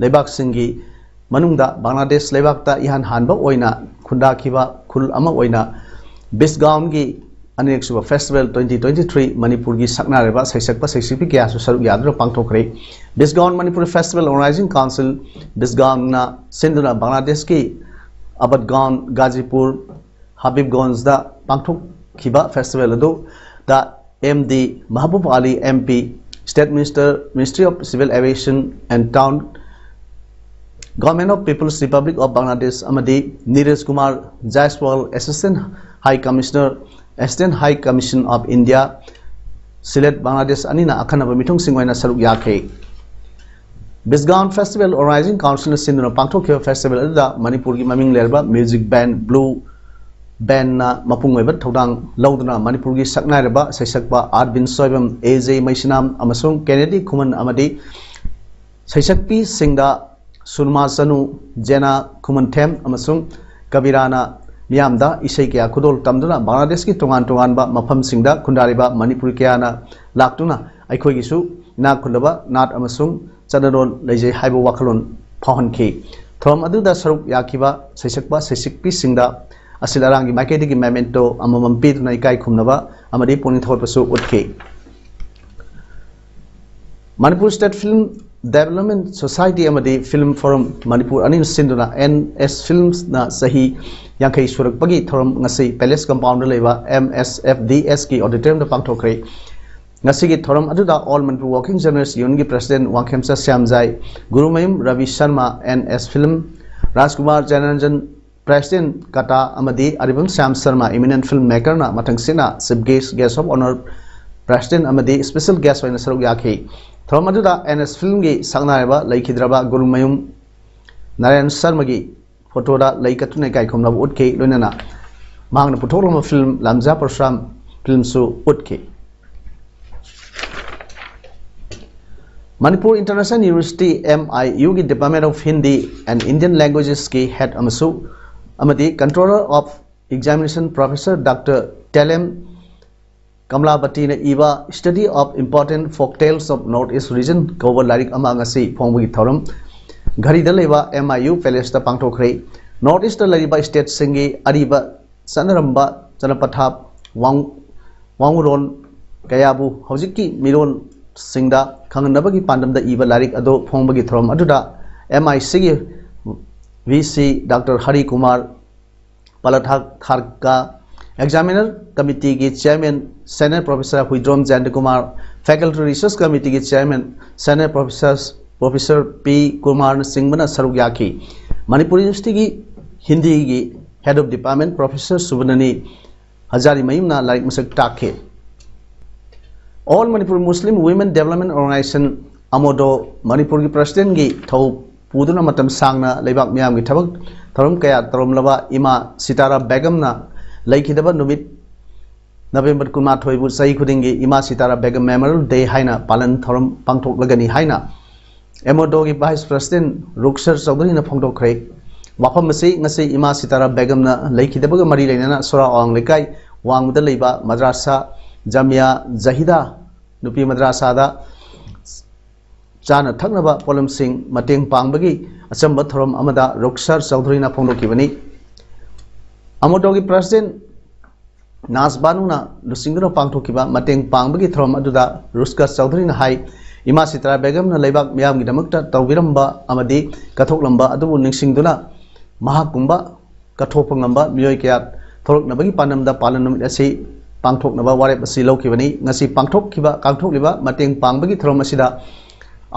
ꯂꯩꯕꯥꯛꯁꯤꯡꯒꯤ ꯃꯅꯨꯡꯗ ꯕꯪꯒ꯭ꯂꯥꯗꯦꯁ ꯂꯩꯕꯥꯛꯇ ꯏꯍꯥꯟ ꯍꯥꯟꯕ ꯑꯣꯏꯅ ꯈꯨꯟꯗꯥꯈꯤꯕ ꯈꯨꯜ ꯑꯃ ꯑꯣꯏꯅ ꯕꯤꯁꯒꯥꯎꯟꯒꯤ ꯑꯅꯤꯔꯛꯁꯨꯕ festival twenty twenty three ꯃꯅꯤꯄꯨꯔꯒꯤ ꯁꯛꯅꯥꯏꯔꯕ ꯁꯩꯁꯛꯄ ꯁꯩꯁꯛꯄꯤ ꯀꯌꯥꯁꯨ ꯁꯔꯨꯛ ꯌꯥꯗꯨꯅ ꯄꯥꯡꯊꯣꯛꯈ꯭ꯔꯦ꯫ ꯕꯤꯁꯒꯥꯎꯟ ꯃꯅꯤꯄꯨꯔ Festival Organizing Council, ꯕꯤꯁꯒꯥꯎꯟꯅ ꯁꯤꯟꯗꯨꯅ ꯕꯪꯒ꯭ꯂꯥꯗꯦꯁꯀꯤ ꯑꯕꯠꯒꯥꯎꯟ, ꯒꯥꯖꯤꯄꯨꯔ, ꯍꯕꯤꯕꯒꯣꯟꯖꯗ ꯄꯥꯡꯊꯣꯛꯈꯤꯕ festival ꯑꯗꯨꯗ M D Mahbub Ali M P, State Minister, Ministry of Civil Aviation and Town, Government of People's Republic of Bangladesh ꯑꯃꯗꯤ Neeraj Kumar ꯖꯥꯏꯁꯋꯥꯜ, Assistant High Commissioner, Assistant High Commission of India, ꯁꯤꯂꯦꯠ Bangladesh ꯑꯅꯤꯅ ꯑꯈꯟꯅꯕ ꯃꯤꯊꯨꯡꯁꯤꯡ ꯑꯣꯏꯅ ꯁꯔꯨꯛ ꯌꯥꯈꯤ꯫ ꯕꯤꯁꯒꯥꯎꯟ ꯐꯦꯁꯇꯤꯚꯦꯜ ꯑꯣꯔꯒꯅꯥꯏꯖꯤꯡ ꯀꯥꯎꯟꯁꯤꯜꯅ ꯁꯤꯟꯗꯨꯅ ꯄꯥꯡꯊꯣꯛꯈꯤꯕ ꯐꯦꯁꯇꯤꯚꯦꯜ ꯑꯗꯨꯗ ꯃꯅꯤꯄꯨꯔꯒꯤ ꯃꯃꯤꯡ ꯂꯩꯔꯕ ꯃ꯭ꯌꯨꯖꯤꯛ ꯕꯦꯟ ꯕ꯭ꯂꯨ ꯕꯦꯟꯅ ꯃꯄꯨꯡ ꯑꯣꯏꯕ ꯊꯧꯗꯥꯡ ꯂꯧꯗꯨꯅ ꯃꯅꯤꯄꯨꯔꯒꯤ ꯁꯛꯅꯥꯏꯔꯕ ꯁꯩꯁꯛꯄ ꯑꯥꯔꯕꯤꯟ ꯁꯣꯏꯕꯝ, ꯑꯦ ꯖꯦ ꯃꯩꯁꯅꯥꯝ ꯑꯃꯁꯨꯡ ꯀꯦꯅꯦꯗꯤ ꯈꯨꯃꯟ ꯑꯃꯗꯤ ꯁꯩꯁꯛꯄꯤꯁꯤꯡꯗ ꯁꯨꯔꯃꯥ ꯆꯅꯨ, ꯖꯦꯅꯥ ꯈꯨꯃꯟꯊꯦꯝ ꯑꯃꯁꯨꯡ ꯀꯕꯤꯔꯥꯅ ꯃꯤꯌꯥꯝꯗ ꯏꯁꯩ ꯀꯌꯥ ꯈꯨꯗꯣꯜ ꯇꯝꯗꯨꯅ ꯕꯪꯒ꯭ꯂꯥꯗꯦꯁꯀꯤ ꯇꯣꯉꯥꯟ ꯇꯣꯉꯥꯟꯕ ꯃꯐꯝꯁꯤꯡꯗ ꯈꯨꯟꯗꯥꯔꯤꯕ ꯃꯅꯤꯄꯨꯔꯤ ꯀꯌꯥꯅ ꯂꯥꯛꯇꯨꯅ ꯑꯩꯈꯣꯏꯒꯤꯁꯨ ꯏꯅꯥꯛ ꯈꯨꯜꯂꯕ ꯅꯥꯠ ꯑꯃꯁꯨꯡ ꯆꯠꯅꯔꯣꯜ ꯂꯩꯖꯩ ꯍꯥꯏꯕ ꯋꯥꯈꯜꯂꯣꯟ ꯐꯥꯎꯍꯟꯈꯤ꯫ ꯊꯧꯔꯝ ꯑꯗꯨꯗ ꯁꯔꯨꯛ ꯌꯥꯈꯤꯕ ꯁꯩꯁꯛꯄ ꯁꯩꯁꯛꯄꯤꯁꯤꯡꯗ ꯑꯁꯤꯜ ꯑꯔꯥꯡꯒꯤ ꯃꯥꯏꯀꯩꯗꯒꯤ ꯃꯦꯃꯦꯟꯇꯣ ꯑꯃꯃꯝ ꯄꯤꯗꯨꯅ ꯏꯀꯥꯏ ꯈꯨꯝꯅꯕ ꯑꯃꯗꯤ ꯄꯨꯛꯅꯤꯡ ꯊꯧꯒꯠꯄꯁꯨ ꯎꯠꯈꯤ꯫ Manipur state film development society ꯑꯃꯗꯤ ꯐꯤꯜꯝ ꯐꯣꯔꯝ ꯃꯅꯤꯄꯨꯔ ꯑꯅꯤꯅ ꯁꯤꯟꯗꯨꯅ ꯑꯦꯟ ꯑꯦꯁ ꯐꯤꯜꯝꯁꯅ ꯆꯍꯤ ꯌꯥꯡꯈꯩ ꯁꯨꯔꯛꯄꯒꯤ ꯊꯧꯔꯝ ꯉꯁꯤ ꯄꯦꯂꯦꯁ ꯀꯝꯄꯥꯎꯟꯗ ꯂꯩꯕ ꯑꯦꯝ ꯑꯦꯁ ꯑꯦꯐ ꯗꯤ ꯑꯦꯁꯀꯤ ꯑꯣꯗꯤꯇꯣꯔꯤꯌꯝꯗ ꯄꯥꯡꯊꯣꯛꯈ꯭ꯔꯦ꯫ ꯉꯁꯤꯒꯤ ꯊꯧꯔꯝ ꯑꯗꯨꯗ ꯑꯣꯜ ꯃꯅꯤꯄꯨꯔ ꯋꯥꯔꯀꯤꯡ ꯖꯔꯅꯦꯂꯤꯁ ꯌꯨꯅꯤꯌꯟꯒꯤ president Wangkhemcha Shyamjai, Gurumayum Rabi Sharma, N S film, Rajkumar Janaranjan, president ꯀꯇꯥ ꯑꯃꯗꯤ ꯑꯔꯤꯕꯝ ꯁ꯭ꯌꯥꯝ ꯁꯔꯃ, ꯏꯃꯤꯅꯦꯟ ꯐꯤꯜꯝ ꯃꯦꯀꯔꯅ ꯃꯊꯪꯁꯤꯠꯅ chief guest, guest of honour, president ꯑꯃꯗꯤ ꯁ꯭ꯄꯦꯁꯦꯜ ꯒꯦꯁ ꯑꯣꯏꯅ ꯁꯔꯨꯛ ꯌꯥꯈꯤ꯫ ꯊꯧꯔꯝ ꯑꯗꯨꯗ ꯑꯦꯟ ꯑꯦꯁ ꯐꯤꯜꯝꯒꯤ ꯁꯛꯅꯥꯏꯔꯕ ꯂꯩꯈꯤꯗ꯭ꯔꯕ ꯒꯨꯔꯨꯃꯌꯨꯝ ꯅꯥꯔꯥꯌꯟ ꯁꯔꯃꯒꯤ ꯐꯣꯇꯣꯗ ꯂꯩ ꯀꯠꯇꯨꯅ ꯏꯀꯥꯏ ꯈꯨꯝꯅꯕ ꯎꯠꯈꯤ꯫ ꯂꯣꯏꯅꯅ ꯃꯍꯥꯛꯅ ꯄꯨꯊꯣꯛꯂꯝꯕ ꯐꯤꯜꯝ ꯂꯥꯝꯖꯥ ꯄꯔꯁꯨꯔꯥꯝ ꯐꯤꯜꯝꯁꯨ ꯎꯠꯈꯤ꯫ Manipur international university, M I ꯌꯨꯒꯤ Department of Hindi and Indian Languagesꯀꯤ ꯍꯦꯗ ꯑꯃꯁꯨ ꯑꯃꯗꯤ Controller of Examination Professor Doctor ꯇꯦꯂꯦꯝ ꯀꯃꯂꯥꯕꯇꯤꯅ ꯏꯕ Study of Important Folk Tales of North East Region ꯀꯧꯕ ꯂꯥꯏꯔꯤꯛ ꯑꯃ ꯉꯁꯤ ꯐꯣꯡꯕꯒꯤ ꯊꯧꯔꯝ ꯘꯔꯤꯗ ꯂꯩꯕ ꯑꯦꯝ ꯑꯥꯏ ꯌꯨ ꯄꯦꯂꯦꯁꯇ ꯄꯥꯡꯊꯣꯛꯈ꯭ꯔꯦ꯫ ꯅꯣꯔꯠ ꯏꯁꯇ ꯂꯩꯔꯤꯕ ꯁ꯭ꯇꯦꯠꯁꯤꯡꯒꯤ ꯑꯔꯤꯕ ꯆꯠꯅꯔꯝꯕ ꯆꯠꯅ ꯄꯊꯥꯞ, ꯋꯥꯡ-, ꯋꯥꯡꯉꯨꯔꯣꯟ ꯀꯌꯥꯕꯨ ꯍꯧꯖꯤꯛꯀꯤ ꯃꯤꯔꯣꯜꯁꯤꯡꯗ ꯈꯪꯍꯟꯅꯕꯒꯤ ꯄꯥꯟꯗꯝꯗ ꯏꯕ ꯂꯥꯏꯔꯤꯛ ꯑꯗꯨ ꯐꯣꯡꯕꯒꯤ ꯊꯧꯔꯝ ꯑꯗꯨꯗ ꯑꯦꯝ ꯑꯥꯏ ꯁꯤꯒꯤ V C doctor Hari Kumar ꯄꯂꯊꯥꯔꯀꯥ, ꯑꯦꯛꯖꯥꯃꯤꯅꯔ ꯀꯃꯤꯇꯤꯒꯤ chairman senior professor Huidrom Jayantakumar, faculty research ꯀꯃꯤꯇꯤꯒꯤ chairman senior professor, professor P ꯀꯨꯃꯥꯔꯅꯆꯤꯡꯕꯅ ꯁꯔꯨꯛ ꯌꯥꯈꯤ꯫ ꯃꯅꯤꯄꯨꯔ ꯌꯨꯅꯤꯚꯔꯁꯤꯇꯤꯒꯤ ꯍꯤꯟꯗꯤꯒꯤ ꯍꯦꯗ ꯑꯣꯐ ꯗꯤꯄꯥꯔꯠꯃꯦꯟ ꯄ꯭ꯔꯣꯐꯦꯁꯔ ꯁꯨꯕꯅꯅꯤ ꯍꯖꯥꯔꯤꯃꯌꯨꯝꯅ ꯂꯥꯏꯔꯤꯛ ꯃꯁꯛ ꯇꯥꯛꯈꯤ꯫ All Manipur Muslim Women Development Organization, ꯑꯃꯣꯗꯣ, ꯃꯅꯤꯄꯨꯔꯒꯤ ꯄ꯭ꯔꯁꯤꯗꯦꯟꯒꯤ ꯊꯧ ꯄꯨꯗꯨꯅ ꯃꯇꯝ ꯁꯥꯡꯅ ꯂꯩꯕꯥꯛ ꯃꯤꯌꯥꯝꯒꯤ ꯊꯕꯛ ꯊꯧꯔꯝ ꯀꯌꯥ ꯇꯧꯔꯝꯂꯕ ꯏꯃꯥ ꯁꯤꯇꯥꯔꯥ ꯕꯦꯒꯝꯅ ꯂꯩꯈꯤꯗꯕ ꯅꯨꯃꯤꯠ ꯅꯕꯦꯝꯕꯔ ꯀꯨꯟꯃꯥꯊꯣꯏꯕꯨ ꯆꯍꯤ ꯈꯨꯗꯤꯡꯒꯤ ꯏꯃꯥ ꯁꯤꯇꯥꯔꯥ ꯕꯦꯒꯝ ꯃꯦꯃꯣꯔꯤꯌꯦꯜ ꯗꯦ ꯍꯥꯏꯅ ꯄꯥꯂꯟ ꯊꯧꯔꯝ ꯄꯥꯡꯊꯣꯛꯂꯒꯅꯤ ꯍꯥꯏꯅ ꯑꯦꯃꯣꯗꯣꯒꯤ ꯚꯥꯏꯁ ꯄ꯭ꯔꯁꯤꯗꯦꯟ ꯔꯨꯛꯁꯔ ꯆꯧꯙꯔꯤꯅ ꯐꯣꯡꯗꯣꯛꯈ꯭ꯔꯦ꯫ ꯋꯥꯐꯝ ꯑꯁꯤ ꯉꯁꯤ ꯏꯃꯥ ꯁꯤꯇꯥꯔꯥ ꯕꯦꯒꯝꯅ ꯂꯩꯈꯤꯗꯕꯒ ꯃꯔꯤ ꯂꯩꯅꯅ ꯁꯣꯔꯥ ꯑꯋꯥꯡ ꯂꯩꯀꯥꯏ ꯋꯥꯡꯃꯗ ꯂꯩꯕ ꯃꯗ꯭ꯔꯥꯁꯥ ꯖꯥꯃꯤꯌꯥ ꯖꯍꯤꯗꯥ ꯅꯨꯄꯤ ꯃꯗ꯭ꯔꯥꯁꯥꯗ ꯆꯥꯅ ꯊꯛꯅꯕ ꯄꯣꯠꯂꯝꯁꯤꯡ ꯃꯇꯦꯡ ꯄꯥꯡꯕꯒꯤ ꯑꯆꯝꯕ ꯊꯧꯔꯝ ꯑꯃꯗ ꯔꯨꯛꯁꯔ ꯆꯧꯙꯔꯤꯅ ꯐꯣꯡꯗꯣꯛꯈꯤꯕꯅꯤ꯫ ꯑꯃꯣꯗꯣꯒꯤ ꯄ꯭ꯔꯁꯤꯗꯦꯟ ꯅꯥꯖ ꯕꯥꯅꯨꯅ ꯂꯨꯆꯤꯡꯗꯨꯅ ꯄꯥꯡꯊꯣꯛꯈꯤꯕ ꯃꯇꯦꯡ ꯄꯥꯡꯕꯒꯤ ꯊꯧꯔꯝ ꯑꯗꯨꯗ ꯔꯨꯁꯀꯔ ꯆꯧꯙꯔꯤꯅ ꯍꯥꯏ, ꯏꯃꯥ ꯁꯤꯇꯥꯔꯥ ꯕꯦꯒꯝꯅ ꯂꯩꯕꯥꯛ ꯃꯤꯌꯥꯝꯒꯤꯗꯃꯛꯇ ꯇꯧꯕꯤꯔꯝꯕ ꯑꯃꯗꯤ ꯀꯠꯊꯣꯛꯂꯝꯕ ꯑꯗꯨꯕꯨ ꯅꯤꯡꯁꯤꯡꯗꯨꯅ ꯃꯍꯥꯛꯀꯨꯝꯕ ꯀꯠꯊꯣꯛꯄ ꯉꯝꯕ ꯃꯤꯑꯣꯏ ꯀꯌꯥ ꯊꯣꯛꯂꯛꯅꯕꯒꯤ ꯄꯥꯟꯗꯝꯗ ꯄꯥꯂꯟ ꯅꯨꯃꯤꯠ ꯑꯁꯤ ꯄꯥꯡꯊꯣꯛꯅꯕ ꯋꯥꯔꯦꯞ ꯑꯁꯤ ꯂꯧꯈꯤꯕꯅꯤ꯫ ꯉꯁꯤ ꯄꯥꯡꯊꯣꯛꯈꯤꯕ, ꯄꯥꯡꯊꯣꯛꯂꯤꯕ ꯃꯇꯦꯡ ꯄꯥꯡꯕꯒꯤ ꯊꯧꯔꯝ ꯑꯁꯤꯗ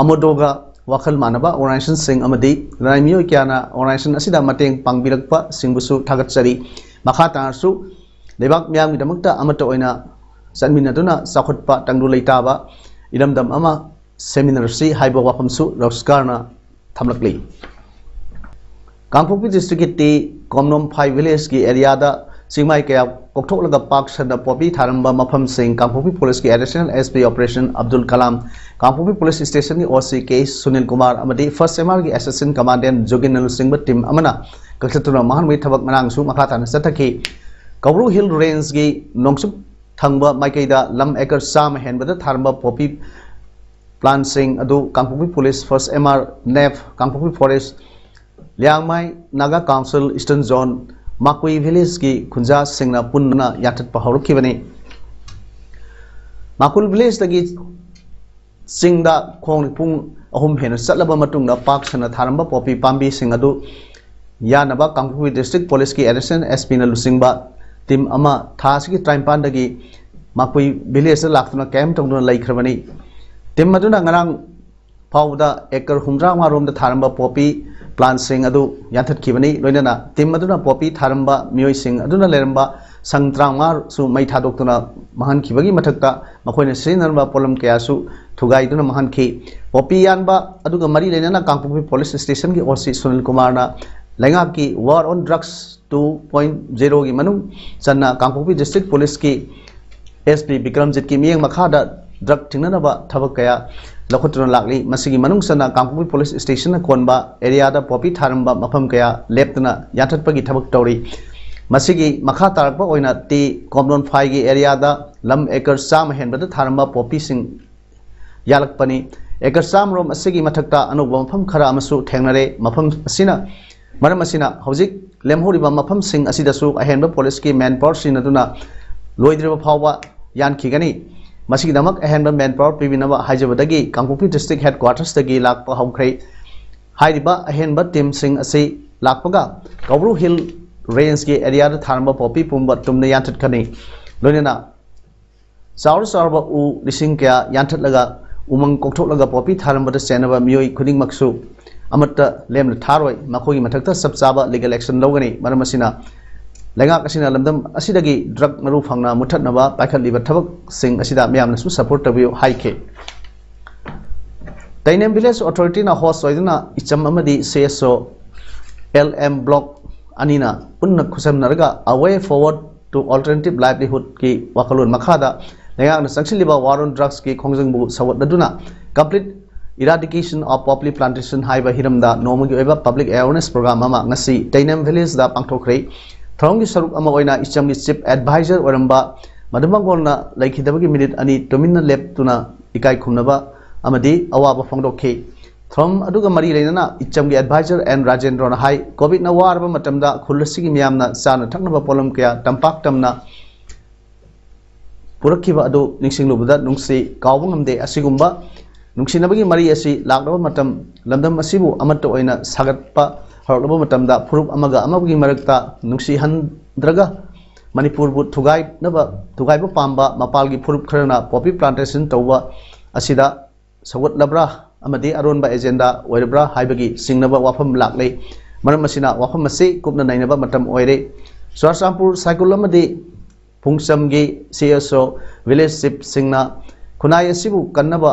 ꯑꯃꯣꯗꯣꯒ ꯋꯥꯈꯜ ꯃꯥꯟꯅꯕ organization ꯁꯤꯡ ꯑꯃꯗꯤ ꯂꯅꯥꯏ ꯃꯤꯑꯣꯏ ꯀꯌꯥꯅ organization ꯑꯁꯤꯗ ꯃꯇꯦꯡ ꯄꯥꯡꯕꯤꯔꯛꯄꯁꯤꯡꯕꯨꯁꯨ ꯊꯥꯒꯠꯆꯔꯤ꯫ ꯃꯈꯥ ꯇꯥꯅꯁꯨ ꯂꯩꯕꯥꯛ ꯃꯤꯌꯥꯝꯒꯤꯗꯃꯛꯇ ꯑꯃꯠꯇ ꯑꯣꯏꯅ ꯆꯠꯃꯤꯟꯅꯗꯨꯅ ꯆꯥꯎꯈꯠꯄ ꯇꯪꯗꯨ ꯂꯩꯇꯥꯕ ꯏꯔꯝꯗꯝ ꯑꯃ ꯁꯦꯝꯃꯤꯟꯅꯔꯁꯤ ꯍꯥꯏꯕ ꯋꯥꯐꯝꯁꯨ ꯔꯣꯁꯀꯥꯔꯅ ꯊꯝꯂꯛꯂꯤ꯫ ꯀꯥꯡꯄꯣꯛꯄꯤ district ꯀꯤ ꯇꯤ ꯀꯣꯝꯅꯣꯝꯐꯥꯏ village ꯀꯤ area ꯗ ꯆꯤꯡꯃꯥꯏ ꯀꯌꯥ ꯀꯣꯛꯊꯣꯛꯂꯒ ꯄꯥꯛ ꯁꯟꯅ ꯄꯣꯄꯤ ꯊꯥꯔꯝꯕ ꯃꯐꯝꯁꯤꯡ ꯀꯥꯡꯄꯣꯛꯄꯤ police ꯀꯤ additional S P operation Abdul Kalam, ꯀꯥꯡꯄꯣꯛꯄꯤ police station ꯒꯤ O C ꯀꯦ ꯁꯨꯅꯤꯜ ꯀꯨꯃꯥꯔ ꯑꯃꯗꯤ first M R ꯒꯤ assistant commandant ꯖꯣꯒꯤꯟꯅ ꯂꯨꯆꯤꯡꯕ team ꯑꯃꯅ ꯀꯛꯊꯠꯇꯨꯅ ꯃꯍꯥꯛ ꯃꯣꯏ ꯊꯕꯛ ꯉꯔꯥꯡꯁꯨ ꯃꯈꯥ ꯇꯥꯅ ꯆꯠꯊꯈꯤ꯫ ꯀꯧꯕ꯭ꯔꯨ Hill Range ꯀꯤ ꯅꯣꯡꯆꯨꯞ ꯊꯪꯕ ꯃꯥꯏꯀꯩꯗ ꯂꯝ acre ꯆꯥꯝꯃ ꯍꯦꯟꯕꯗ ꯊꯥꯔꯝꯕ poppy plant ꯁꯤꯡ ꯑꯗꯨ ꯀꯥꯡꯄꯣꯛꯄꯤ police, first M R, NAF, ꯀꯥꯡꯄꯣꯛꯄꯤ forest, Liangmai Naga Council Eastern Zone, ꯃꯥꯀꯨꯏ village ꯀꯤ ꯈꯨꯟꯖꯥꯁꯤꯡꯅ ꯄꯨꯟꯗꯨꯅ ꯌꯥꯟꯊꯠꯄ ꯍꯧꯔꯛꯈꯤꯕꯅꯤ꯫ ꯃꯥꯀꯨꯏ village ꯇꯒꯤ ꯆꯤꯡꯗ ꯈꯣꯡꯅ ꯄꯨꯡ ꯑꯍꯨꯝ ꯍꯦꯟꯅ ꯆꯠꯂꯕ ꯃꯇꯨꯡꯗ ꯄꯥꯛ ꯁꯟꯅ ꯊꯥꯔꯝꯕ poppy ꯄꯥꯝꯕꯤꯁꯤꯡ ꯑꯗꯨ ꯌꯥꯅꯕ ꯀꯥꯡꯄꯣꯛꯄꯤ district police ꯀꯤ additional S P ꯅ ꯂꯨꯆꯤꯡꯕ team ꯑꯃ ꯊꯥ ꯑꯁꯤꯒꯤ ꯇꯔꯥꯅꯤꯄꯥꯟꯗꯒꯤ ꯃꯥꯀꯨꯏ village ꯇ ꯂꯥꯛꯇꯨꯅ camp ꯇꯧꯗꯨꯅ ꯂꯩꯈ꯭ꯔꯕꯅꯤ꯫ Team ꯑꯗꯨꯅ ꯉꯔꯥꯡ ꯐꯥꯎꯕꯗ acre ꯍꯨꯝꯗ꯭ꯔꯥ ꯃꯉꯥ ꯔꯣꯝꯗ ꯊꯥꯔꯝꯕ poppy ꯄ꯭ꯂꯥꯟꯁꯤꯡ ꯑꯗꯨ ꯌꯥꯟꯊꯠꯈꯤꯕꯅꯤ꯫ ꯂꯣꯏꯅꯅ ꯇꯤꯝ ꯑꯗꯨꯅ ꯄꯣꯄꯤ ꯊꯥꯔꯝꯕ ꯃꯤꯑꯣꯏꯁꯤꯡ ꯑꯗꯨꯅ ꯂꯩꯔꯝꯕ ꯁꯪ ꯇꯔꯥꯃꯉꯥꯁꯨ ꯃꯩ ꯊꯥꯗꯣꯛꯇꯨꯅ ꯃꯥꯡꯍꯟꯈꯤꯕꯒꯤ ꯃꯊꯛꯇ ꯃꯈꯣꯏꯅ ꯁꯤꯖꯤꯟꯅꯔꯝꯕ ꯄꯣꯠꯂꯝ ꯀꯌꯥꯁꯨ ꯊꯨꯒꯥꯏꯗꯨꯅ ꯃꯥꯡꯍꯟꯈꯤ꯫ ꯄꯣꯄꯤ ꯌꯥꯟꯕ ꯑꯗꯨꯒ ꯃꯔꯤ ꯂꯩꯅꯅ ꯀꯥꯡꯄꯣꯛꯄꯤ ꯄꯨꯂꯤꯁ ꯁ꯭ꯇꯦꯁꯟꯒꯤ ꯑꯣ ꯁꯤ ꯁꯨꯅꯤꯜ ꯀꯨꯃꯥꯔꯅ ꯂꯩꯉꯥꯛꯀꯤ ꯋꯥꯔ ꯑꯣꯟ ꯗ꯭ꯔꯛꯁ ꯇꯨ ꯄꯣꯏꯟ ꯖꯦꯔꯣꯒꯤ ꯃꯅꯨꯡ ꯆꯟꯅ ꯀꯥꯡꯄꯣꯛꯄꯤ ꯗꯤꯁꯇ꯭ꯔꯤꯛ ꯄꯨꯂꯤꯁꯀꯤ ꯑꯦꯁ ꯄꯤ ꯕꯤꯀ꯭ꯔꯝꯖꯤꯠꯀꯤ ꯃꯤꯠꯌꯦꯡ ꯃꯈꯥꯗ ꯗ꯭ꯔꯒ ꯊꯤꯡꯅꯅꯕ ꯊꯕꯛ ꯀꯌꯥ ꯂꯧꯈꯠꯇꯨꯅ ꯂꯥꯛꯂꯤ꯫ ꯃꯁꯤꯒꯤ ꯃꯅꯨꯡ ꯆꯟꯅ ꯀꯥꯡꯄꯣꯛꯄꯤ ꯄꯨꯂꯤꯁ ꯁ꯭ꯇꯦꯁꯟꯅ ꯀꯣꯟꯕ ꯑꯦꯔꯤꯌꯥꯗ ꯄꯣꯄꯤ ꯊꯥꯔꯝꯕ ꯃꯐꯝ ꯀꯌꯥ ꯂꯦꯞꯇꯅ ꯌꯥꯟꯊꯠꯄꯒꯤ ꯊꯕꯛ ꯇꯧꯔꯤ꯫ ꯃꯁꯤꯒꯤ ꯃꯈꯥ ꯇꯥꯔꯛꯄ ꯑꯣꯏꯅ ꯇꯤ ꯀꯣꯝꯂꯣꯟꯐꯥꯏꯒꯤ ꯑꯦꯔꯤꯌꯥꯗ ꯂꯝ ꯑꯦꯀꯔ ꯆꯥꯝꯃ ꯍꯦꯟꯕꯗ ꯊꯥꯔꯝꯕ ꯄꯣꯄꯤꯁꯤꯡ ꯌꯥꯜꯂꯛꯄꯅꯤ꯫ ꯑꯦꯀꯔ ꯆꯥꯝꯃꯔꯣꯝ ꯑꯁꯤꯒꯤ ꯃꯊꯛꯇ ꯑꯅꯧꯕ ꯃꯐꯝ ꯈꯔ ꯑꯃꯁꯨ ꯊꯦꯡꯅꯔꯦ꯫ ꯃꯐꯝ ꯑꯁꯤꯅ, ꯃꯔꯝ ꯑꯁꯤꯅ ꯍꯧꯖꯤꯛ ꯂꯦꯝꯍꯧꯔꯤꯕ ꯃꯐꯝꯁꯤꯡ ꯑꯁꯤꯗꯁꯨ ꯑꯍꯦꯟꯕ ꯄꯨꯂꯤꯁꯀꯤ ꯃꯦꯟ ꯄꯥꯋꯔ ꯁꯤꯖꯤꯟꯅꯗꯨꯅ ꯂꯣꯏꯗ꯭ꯔꯤꯕ ꯐꯥꯎꯕ ꯌꯥꯟꯈꯤꯒꯅꯤ꯫ ꯃꯁꯤꯒꯤꯗꯃꯛ ꯑꯍꯦꯟꯕ ꯃꯦꯟ ꯄꯥꯋꯔ ꯄꯤꯕꯤꯅꯕ ꯍꯥꯏꯖꯕꯗꯒꯤ ꯀꯥꯡꯄꯣꯛꯄꯤ ꯗꯤꯁꯇ꯭ꯔꯤꯛ ꯍꯦꯗ ꯀ꯭ꯋꯥꯇꯔꯁꯇꯒꯤ ꯂꯥꯛꯄ ꯍꯧꯈ꯭ꯔꯦ꯫ ꯍꯥꯏꯔꯤꯕ ꯑꯍꯦꯟꯕ ꯇꯤꯝꯁꯤꯡ ꯑꯁꯤ ꯂꯥꯛꯄꯒ ꯀꯧꯕ꯭ꯔꯨ ꯍꯤꯜ ꯔꯦꯟꯖꯀꯤ ꯑꯦꯔꯤꯌꯥꯗ ꯊꯥꯔꯝꯕ ꯄꯣꯄꯤ ꯄꯨꯝꯕ ꯇꯨꯝꯅ ꯌꯥꯟꯊꯠꯀꯅꯤ꯫ ꯂꯣꯏꯅꯅ ꯆꯥꯎꯔ ꯆꯥꯎꯔꯕ ꯎ ꯂꯤꯁꯤꯡ ꯀꯌꯥ ꯌꯥꯟꯊꯠꯂꯒ ꯎꯃꯪ ꯀꯣꯛꯊꯣꯛꯂꯒ ꯄꯣꯄꯤ ꯊꯥꯔꯝꯕꯗ ꯆꯦꯟꯅꯕ ꯃꯤꯑꯣꯏ ꯈꯨꯗꯤꯡꯃꯛꯁꯨ ꯑꯃꯠꯇ ꯂꯦꯝꯅ ꯊꯥꯔꯣꯏ꯫ ꯃꯈꯣꯏꯒꯤ ꯃꯊꯛꯇ ꯆꯞ ꯆꯥꯕ ꯂꯤꯒꯦꯜ ꯑꯦꯛꯁꯟ ꯂꯧꯒꯅꯤ꯫ ꯃꯔꯝ ꯑꯁꯤꯅ ꯂꯩꯉꯥꯛ ꯑꯁꯤꯅ ꯂꯝꯗꯝ ꯑꯁꯤꯗꯒꯤ ꯗ꯭ꯔꯒ ꯃꯔꯨ ꯐꯪꯅ ꯃꯨꯠꯊꯠꯅꯕ ꯄꯥꯏꯈꯠꯂꯤꯕ ꯊꯕꯛꯁꯤꯡ ꯑꯁꯤꯗ ꯃꯤꯌꯥꯝꯅꯁꯨ ꯁꯄꯣꯔꯠ ꯇꯧꯕꯤꯌꯨ ꯍꯥꯏꯈꯤ꯫ ꯇꯩꯅꯦꯝ ꯚꯤꯂꯦꯖ ꯑꯣꯊꯣꯔꯤꯇꯤꯅ ꯍꯣꯁ ꯑꯣꯏꯗꯨꯅ ꯏꯆꯝ ꯑꯃꯗꯤ ꯁꯤ ꯑꯦꯁ ꯑꯣ ꯑꯦꯜ ꯑꯦꯝ ꯕ꯭ꯂꯣꯛ ꯑꯅꯤꯅ ꯄꯨꯟꯅ ꯈꯨꯠꯁꯝꯅꯔꯒ A Way Forward to Alternative Livelihoodꯀꯤ ꯋꯥꯈꯜꯂꯣꯟ ꯃꯈꯥꯗ ꯂꯩꯉꯥꯛꯅ ꯆꯪꯁꯤꯜꯂꯤꯕ ꯋꯥꯔ ꯑꯣꯟ ꯗ꯭ꯔꯛꯁꯀꯤ ꯈꯣꯡꯖꯪꯕꯨ ꯁꯧꯒꯠꯅꯗꯨꯅ Complete Eradication of Poppy Plantation ꯍꯥꯏꯕ ꯍꯤꯔꯝꯗ ꯅꯣꯡꯃꯒꯤ ꯑꯣꯏꯕ ꯄꯕ꯭ꯂꯤꯛ ꯑꯦꯋꯦꯔꯅꯦꯁ ꯄ꯭ꯔꯣꯒ꯭ꯔꯥꯝ ꯑꯃ ꯉꯁꯤ ꯇꯩꯅꯦꯝ ꯚꯤꯂꯦꯖꯗ ꯄꯥꯡꯊꯣꯛꯈ꯭ꯔꯦ꯫ ꯊꯧꯔꯝꯒꯤ ꯁꯔꯨꯛ ꯑꯃ ꯑꯣꯏꯅ ꯏꯆꯝꯒꯤ ꯆꯤꯐ ꯑꯦꯗꯚꯥꯏꯖꯔ ꯑꯣꯏꯔꯝꯕ ꯃꯗꯨ ꯃꯪꯒꯣꯜꯅ ꯂꯩꯈꯤꯗꯕꯒꯤ ꯃꯤꯅꯤꯠ ꯑꯅꯤ ꯇꯨꯃꯤꯟꯅ ꯂꯦꯞꯇꯨꯅ ꯏꯀꯥꯏ ꯈꯨꯝꯅꯕ ꯑꯃꯗꯤ ꯑꯋꯥꯕ ꯐꯣꯡꯗꯣꯛꯈꯤ꯫ ꯊꯧꯔꯝ ꯑꯗꯨꯒ ꯃꯔꯤ ꯂꯩꯅꯅ ꯏꯆꯝꯒꯤ ꯑꯦꯗꯚꯥꯏꯖꯔ ꯑꯦꯟ ꯔꯥꯖꯦꯟꯗ꯭ꯔꯣꯅ ꯍꯥꯏ, ꯀꯣꯚꯤꯗꯅ ꯋꯥꯔꯕ ꯃꯇꯝꯗ ꯈꯨꯜ ꯑꯁꯤꯒꯤ ꯃꯤꯌꯥꯝꯅ ꯆꯥꯅ ꯊꯛꯅꯕ ꯄꯣꯠꯂꯝ ꯀꯌꯥ ꯇꯝꯄꯥꯛ ꯇꯝꯅ ꯄꯨꯔꯛꯈꯤꯕ ꯑꯗꯨ ꯅꯤꯡꯁꯤꯡꯂꯨꯕꯗ ꯅꯨꯡꯁꯤ, ꯀꯥꯎꯕ ꯉꯝꯗꯦ꯫ ꯑꯁꯤꯒꯨꯝꯕ ꯅꯨꯡꯁꯤꯅꯕꯒꯤ ꯃꯔꯤ ꯑꯁꯤ ꯂꯥꯛꯂꯕ ꯃꯇꯝ, ꯂꯝꯗꯝ ꯑꯁꯤꯕꯨ ꯑꯃꯠꯇ ꯑꯣꯏꯅ ꯁꯥꯒꯠꯄ ꯍꯧꯔꯛꯂꯕ ꯃꯇꯝꯗ ꯐꯨꯔꯨꯞ ꯑꯃꯒ ꯑꯃꯒꯤ ꯃꯔꯛꯇ ꯅꯨꯡꯁꯤꯍꯟꯗ꯭ꯔꯒ ꯃꯅꯤꯄꯨꯔꯕꯨ ꯊꯨꯒꯥꯏꯅꯕ, ꯊꯨꯒꯥꯏꯕ ꯄꯥꯝꯕ ꯃꯄꯥꯜꯒꯤ ꯐꯨꯔꯨꯞ ꯈꯔꯅ ꯄꯣꯄꯤ ꯄ꯭ꯂꯥꯟꯇꯦꯁꯟ ꯇꯧꯕ ꯑꯁꯤꯗ ꯁꯧꯒꯠꯂꯕ꯭ꯔꯥ? ꯑꯃꯗꯤ ꯑꯔꯣꯟꯕ ꯑꯦꯖꯦꯟꯗꯥ ꯑꯣꯏꯔꯕ꯭ꯔꯥ ꯍꯥꯏꯕꯒꯤ ꯆꯤꯡꯅꯕ ꯋꯥꯐꯝ ꯂꯥꯛꯂꯦ꯫ ꯃꯔꯝ ꯑꯁꯤꯅ ꯋꯥꯐꯝ ꯑꯁꯤ ꯀꯨꯞꯅ ꯅꯩꯅꯕ ꯃꯇꯝ ꯑꯣꯏꯔꯦ꯫ ꯆꯨꯔꯥꯆꯥꯟꯄꯨꯔ ꯁꯥꯏꯀꯨꯜ ꯑꯃꯗꯤ ꯐꯨꯡꯆꯝꯒꯤ ꯁꯤ ꯑꯦꯁ ꯑꯣ ꯚꯤꯂꯦꯖ ꯆꯤꯞꯁꯤꯡꯅ ꯈꯨꯟꯅꯥꯏ ꯑꯁꯤꯕꯨ ꯀꯟꯅꯕ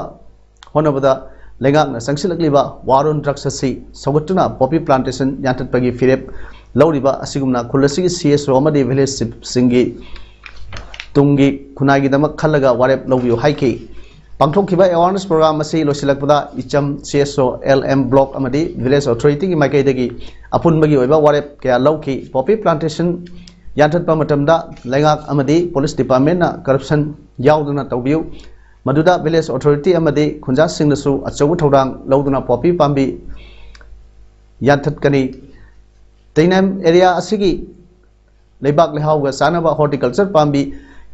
ꯍꯣꯠꯅꯕꯗ ꯂꯩꯉꯥꯛꯅ ꯆꯪꯁꯤꯜꯂꯛꯂꯤꯕ war on drugs ꯑꯁꯤ ꯁꯧꯒꯠꯇꯨꯅ poppy plantation ꯌꯥꯟꯊꯠꯄꯒꯤ ꯐꯤꯔꯦꯞ ꯂꯧꯔꯤꯕ ꯑꯁꯤꯒꯨꯝꯅ ꯈꯨꯜ ꯑꯁꯤꯒꯤ ꯁꯤ ꯑꯦꯁ ꯑꯣ ꯑꯃꯗꯤ ꯚꯤꯂꯦꯖ ꯆꯤꯞꯁꯤꯡꯒꯤ ꯇꯨꯡꯒꯤ ꯈꯨꯟꯅꯥꯏꯒꯤꯗꯃꯛ ꯈꯜꯂꯒ ꯋꯥꯔꯦꯞ ꯂꯧꯕꯤꯌꯨ ꯍꯥꯏꯈꯤ꯫ ꯄꯥꯡꯊꯣꯛꯈꯤꯕ awareness program ꯑꯁꯤ ꯂꯣꯏꯁꯤꯜꯂꯛꯄꯗ ꯏꯆꯝ ꯁꯤ ꯑꯦꯁ ꯑꯣ, ꯑꯦꯜ ꯑꯦꯝ ꯕ꯭ꯂꯣꯛ ꯑꯃꯗꯤ ꯚꯤꯂꯦꯖ ꯑꯣꯊꯣꯔꯤꯇꯤꯒꯤ ꯃꯥꯏꯀꯩꯗꯒꯤ ꯑꯄꯨꯟꯕꯒꯤ ꯑꯣꯏꯕ ꯋꯥꯔꯦꯞ ꯀꯌꯥ ꯂꯧꯈꯤ꯫ Poppy plantation ꯌꯥꯟꯊꯠꯄ ꯃꯇꯝꯗ ꯂꯩꯉꯥꯛ ꯑꯃꯗꯤ ꯄꯨꯂꯤꯁ ꯗꯤꯄꯥꯔꯠꯃꯦꯟꯅ ꯀꯔꯞꯁꯟ ꯌꯥꯎꯗꯅ ꯇꯧꯕꯤꯌꯨ꯫ ꯃꯗꯨꯗ ꯚꯤꯂꯦꯖ ꯑꯣꯊꯣꯔꯤꯇꯤ ꯑꯃꯗꯤ ꯈꯨꯟꯖꯥꯁꯤꯡꯅꯁꯨ ꯑꯆꯧꯕ ꯊꯧꯗꯥꯡ ꯂꯧꯗꯨꯅ ꯄꯣꯄꯤ ꯄꯥꯝꯕꯤ ꯌꯥꯟꯊꯠꯀꯅꯤ꯫ ꯇꯩꯅꯦꯝ ꯑꯦꯔꯤꯌꯥ ꯑꯁꯤꯒꯤ ꯂꯩꯕꯥꯛ ꯂꯩꯍꯥꯎꯒ ꯆꯥꯟꯅꯕ ꯍꯣꯔꯇꯤꯀꯜꯆꯔ ꯄꯥꯝꯕꯤ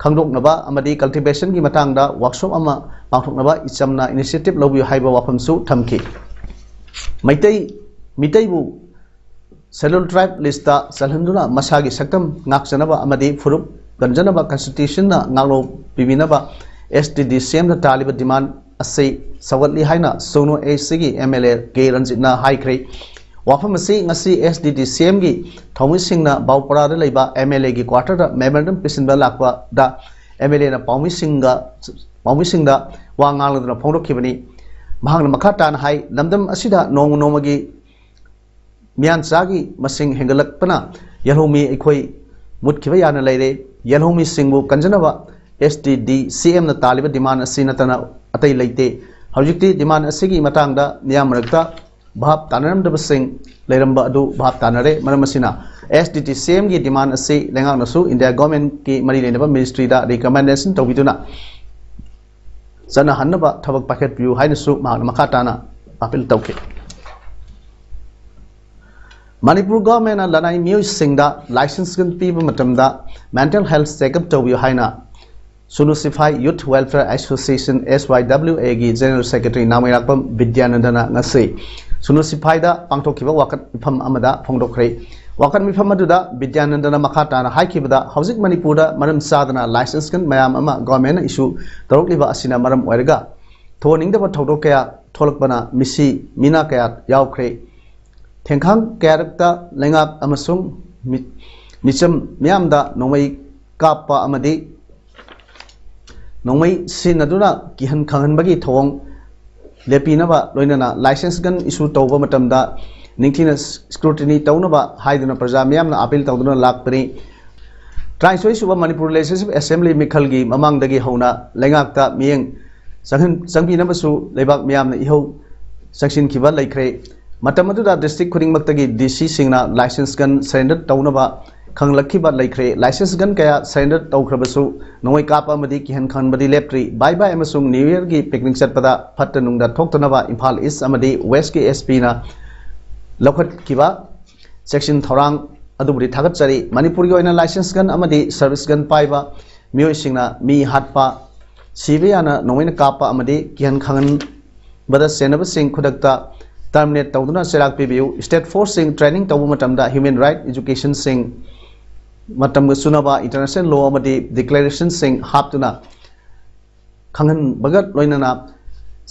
ꯈꯪꯗꯣꯛꯅꯕ ꯑꯃꯗꯤ ꯀꯜꯇꯤꯚꯦꯁꯟꯒꯤ ꯃꯇꯥꯡꯗ ꯋꯥꯛꯁꯣꯞ ꯑꯃ ꯄꯥꯡꯊꯣꯛꯅꯕ ꯏꯆꯝꯅ ꯏꯅꯤꯁꯤꯌꯦꯇꯤꯚ ꯂꯧꯕꯤꯌꯨ ꯍꯥꯏꯕ ꯋꯥꯐꯝꯁꯨ ꯊꯝꯈꯤ꯫ ꯃꯩꯇꯩ ꯃꯤꯇꯩꯕꯨ ꯁꯦꯗꯨꯜ ꯇ꯭ꯔꯥꯏꯕ ꯂꯤꯁꯇ ꯆꯜꯍꯟꯗꯨꯅ ꯃꯁꯥꯒꯤ ꯁꯛꯇꯝ ꯉꯥꯛꯆꯅꯕ ꯑꯃꯗꯤ ꯐꯨꯔꯨꯞ ꯀꯟꯖꯅꯕ ꯀꯟꯁꯇꯤꯇ꯭ꯌꯨꯁꯟꯅ ꯉꯥꯛꯂꯧ ꯄꯤꯕꯤꯅꯕ ꯑꯦꯁ ꯇꯤ ꯗꯤ ꯁꯤ ꯑꯦꯝꯗ ꯇꯥꯜꯂꯤꯕ ꯗꯤꯃꯥꯟ ꯑꯁꯤ ꯁꯧꯒꯠꯂꯤ ꯍꯥꯏꯅ ꯁꯣꯅꯨ ꯑꯦꯁ ꯁꯤꯒꯤ ꯑꯦꯝ ꯑꯦꯜ ꯑꯦ ꯀꯦ ꯔꯟꯖꯤꯠꯅ ꯍꯥꯏꯈ꯭ꯔꯦ꯫ ꯋꯥꯐꯝ ꯑꯁꯤ ꯉꯁꯤ ꯑꯦꯁ ꯗꯤ ꯗꯤ ꯁꯤ ꯑꯦꯝꯒꯤ ꯊꯧꯃꯤꯁꯤꯡꯅ ꯕꯥꯎꯄꯔꯥꯗ ꯂꯩꯕ ꯑꯦꯝ ꯑꯦꯜ ꯑꯦꯒꯤ ꯀ꯭ꯋꯥꯇꯔꯗ ꯃꯦꯃꯣꯔꯦꯟꯗꯝ ꯄꯤꯁꯤꯟꯕ ꯂꯥꯛꯄꯗ ꯑꯦꯝ ꯑꯦꯜ ꯑꯦꯅ ꯄꯥꯎꯃꯤꯁꯤꯡꯒ ꯄꯥꯎꯃꯤꯁꯤꯡꯗ ꯋꯥ ꯉꯥꯡꯂꯗꯨꯅ ꯐꯣꯡꯗꯣꯛꯈꯤꯕꯅꯤ꯫ ꯃꯍꯥꯛꯅ ꯃꯈꯥ ꯇꯥꯅ ꯍꯥꯏ, ꯂꯝꯗꯝ ꯑꯁꯤꯗ ꯅꯣꯡꯃ ꯅꯣꯡꯃꯒꯤ ꯃꯤꯌꯥꯟꯆꯥꯒꯤ ꯃꯁꯤꯡ ꯍꯦꯟꯒꯠꯂꯛꯄꯅ ꯌꯦꯜꯍꯧꯃꯤ ꯑꯩꯈꯣꯏ ꯃꯨꯠꯈꯤꯕ ꯌꯥꯅ ꯂꯩꯔꯦ꯫ ꯌꯦꯜꯍꯧꯃꯤꯁꯤꯡꯕꯨ ꯀꯟꯖꯅꯕ ꯑꯦꯁ ꯇꯤ ꯗꯤ ꯁꯤ ꯑꯦꯝꯅ ꯇꯥꯜꯂꯤꯕ ꯗꯤꯃꯥꯟ ꯑꯁꯤ ꯅꯠꯇꯅ ꯑꯇꯩ ꯂꯩꯇꯦ꯫ ꯍꯧꯖꯤꯛꯇꯤ ꯗꯤꯃꯥꯟ ꯑꯁꯤꯒꯤ ꯃꯇꯥꯡꯗ ꯃꯤꯌꯥꯝ ꯃꯔꯛꯇ ꯚꯥꯞ ꯇꯥꯅꯔꯝꯗꯕꯁꯤꯡ ꯂꯩꯔꯝꯕ ꯑꯗꯨ ꯚꯥꯞ ꯇꯥꯅꯔꯦ꯫ ꯃꯔꯝ ꯑꯁꯤꯅ ꯑꯦꯁ ꯇꯤ ꯗꯤ ꯁꯤ ꯑꯦꯝꯒꯤ ꯗꯤꯃꯥꯟ ꯑꯁꯤ ꯂꯩꯉꯥꯛꯅꯁꯨ ꯏꯟꯗꯤꯌꯥ ꯒꯣꯔꯃꯦꯟꯀꯤ ꯃꯔꯤ ꯂꯩꯅꯕ ꯃꯤꯅꯤꯁꯇ꯭ꯔꯤꯗ ꯔꯤꯀꯃꯦꯟꯗꯦꯁꯟ ꯇꯧꯕꯤꯗꯨꯅ ꯆꯠꯅꯍꯟꯅꯕ ꯊꯕꯛ ꯄꯥꯏꯈꯠꯄꯤꯌꯨ ꯍꯥꯏꯅꯁꯨ ꯃꯍꯥꯛꯅ ꯃꯈꯥ ꯇꯥꯅ ꯑꯥꯄꯤꯜ ꯇꯧꯈꯤ꯫ ꯃꯅꯤꯄꯨꯔ ꯒꯣꯔꯃꯦꯟꯅ ꯂꯅꯥꯏ ꯃꯤꯑꯣꯏꯁꯤꯡꯗ ꯂꯥꯏꯁꯦꯟꯁ ꯄꯤꯕ ꯃꯇꯝꯗ ꯃꯦꯟꯇꯦꯜ ꯍꯦꯜꯊ ꯆꯦꯛꯑꯞ ꯇꯧꯕꯤꯌꯨ ꯍꯥꯏꯅ ꯁꯨꯅꯨ ꯁꯤꯐꯥꯏ ꯌꯨꯊ ꯋꯦꯜꯐꯤꯌꯔ ꯑꯦꯁꯣꯁꯤꯌꯦꯁꯟ, ꯑꯦꯁ ꯋꯥꯏ ꯗꯕ꯭ꯂꯤꯎ ꯑꯦꯒꯤ ꯖꯦꯅꯔꯦꯜ ꯁꯦꯀ꯭ꯔꯦꯇꯔꯤ ꯅꯥꯎꯃꯩꯔꯥꯛꯄꯝ ꯕꯤꯗ꯭ꯌꯥꯅꯟꯗꯅ ꯉꯁꯤ ꯁꯨꯅꯨ ꯁꯤꯐꯥꯏꯗ ꯄꯥꯡꯊꯣꯛꯈꯤꯕ ꯋꯥꯀꯠ ꯃꯤꯐꯝ ꯑꯃꯗ ꯐꯣꯡꯗꯣꯛꯈ꯭ꯔꯦ꯫ ꯋꯥꯀꯠ ꯃꯤꯐꯝ ꯑꯗꯨꯗ ꯕꯤꯗ꯭ꯌꯥꯅꯟꯗꯅ ꯃꯈꯥ ꯇꯥꯅ ꯍꯥꯏꯈꯤꯕꯗ, ꯍꯧꯖꯤꯛ ꯃꯅꯤꯄꯨꯔꯗ ꯃꯔꯝ ꯆꯥꯗꯅ ꯂꯥꯏꯁꯦꯟꯁ ꯃꯌꯥꯝ ꯑꯃ ꯒꯣꯔꯃꯦꯟꯅ ꯏꯁꯨ ꯇꯧꯔꯛꯂꯤꯕ ꯑꯁꯤꯅ ꯃꯔꯝ ꯑꯣꯏꯔꯒ ꯊꯣꯛꯍꯟꯅꯤꯡꯗꯕ ꯊꯧꯗꯣꯛ ꯀꯌꯥ ꯊꯣꯛꯂꯛꯄꯅ ꯃꯤꯁꯤ ꯃꯤꯅꯥ ꯀꯌꯥ ꯌꯥꯎꯈ꯭ꯔꯦ꯫ ꯊꯦꯡꯈꯥꯡ ꯀꯌꯥꯔꯛꯇ ꯂꯩꯉꯥꯛ ꯑꯃꯁꯨꯡ ꯃꯤ-, ꯃꯤꯆꯝ ꯃꯤꯌꯥꯝꯗ ꯅꯣꯡꯃꯩ ꯀꯥꯞꯄ ꯑꯃꯗꯤ ꯅꯣꯡꯃꯩ ꯁꯤꯖꯤꯟꯅꯗꯨꯅ ꯀꯤꯍꯟ ꯈꯪꯍꯟꯕꯒꯤ ꯊꯧꯑꯣꯡ ꯂꯦꯞꯄꯤꯅꯕ, ꯂꯣꯏꯅꯅ license gun issue ꯇꯧꯕ ꯃꯇꯝꯗ ꯅꯤꯡꯊꯤꯅ scrutiny ꯇꯧꯅꯕ ꯍꯥꯏꯗꯨꯅ ꯄ꯭ꯔꯖꯥ ꯃꯤꯌꯥꯝꯅ appeal ꯇꯧꯗꯨꯅ ꯂꯥꯛꯄꯅꯤ꯫ ꯇꯔꯥꯅꯤꯊꯣꯏ ꯁꯨꯕ ꯃꯅꯤꯄꯨꯔ Legislative Assembly ꯃꯤꯈꯜꯒꯤ ꯃꯃꯥꯡꯗꯒꯤ ꯍꯧꯅ ꯂꯩꯉꯥꯛꯇ ꯃꯤꯠꯌꯦꯡ ꯆꯪꯍꯟ-, ꯆꯪꯕꯤꯅꯕꯁꯨ ꯂꯩꯕꯥꯛ ꯃꯤꯌꯥꯝꯅ ꯏꯍꯧ ꯆꯪꯁꯤꯟꯈꯤꯕ ꯂꯩꯈ꯭ꯔꯦ꯫ ꯃꯇꯝ ꯑꯗꯨꯗ district ꯈꯨꯗꯤꯡꯃꯛꯇꯒꯤ D C ꯁꯤꯡꯅ license gun surrender ꯇꯧꯅꯕ ꯈꯪꯂꯛꯈꯤꯕ ꯂꯩꯈ꯭ꯔꯦ꯫ License gun ꯀꯌꯥ surrender ꯇꯧꯈ꯭ꯔꯕꯁꯨ ꯅꯣꯡꯃꯩ ꯀꯥꯞꯄ ꯑꯃꯗꯤ ꯀꯤꯍꯟ ꯈꯪꯍꯟꯕꯗꯤ ꯂꯦꯞꯇ꯭ꯔꯤ꯫ Bye bye ꯑꯃꯁꯨꯡ New Year ꯒꯤ picnic ꯆꯠꯄꯗ ꯐꯠꯇ ꯅꯨꯡꯗ ꯊꯣꯛꯇꯅꯕ ꯏꯝꯐꯥꯜ East ꯑꯃꯗꯤ West ꯀꯤ S P ꯅ ꯂꯧꯈꯠꯈꯤꯕ ꯆꯦꯛꯁꯤꯟ ꯊꯧꯔꯥꯡ ꯑꯗꯨꯕꯨꯗꯤ ꯊꯥꯒꯠꯆꯔꯤ꯫ ꯃꯅꯤꯄꯨꯔꯒꯤ ꯑꯣꯏꯅ license gun ꯑꯃꯗꯤ service gun ꯄꯥꯏꯕ ꯃꯤꯑꯣꯏꯁꯤꯡꯅ ꯃꯤ ꯍꯥꯠꯄ, ꯁꯤꯕ ꯌꯥꯅ ꯅꯣꯡꯃꯩꯅ ꯀꯥꯞꯄ ꯑꯃꯗꯤ ꯀꯤꯍꯟ ꯈꯪꯍꯟꯕꯗ ꯆꯦꯟꯅꯕꯁꯤꯡ ꯈꯨꯗꯛꯇ terminate ꯇꯧꯗꯨꯅ ꯆꯩꯔꯥꯛ ꯄꯤꯕꯤꯌꯨ꯫ State force ꯁꯤꯡ training ꯇꯧꯕ ꯃꯇꯝꯗ human right education ꯁꯤꯡ ꯃꯇꯝꯒ ꯆꯨꯅꯕ international law ꯑꯃꯗꯤ declaration ꯁꯤꯡ ꯍꯥꯞꯇꯨꯅ ꯈꯪꯍꯟꯕꯒ ꯂꯣꯏꯅꯅ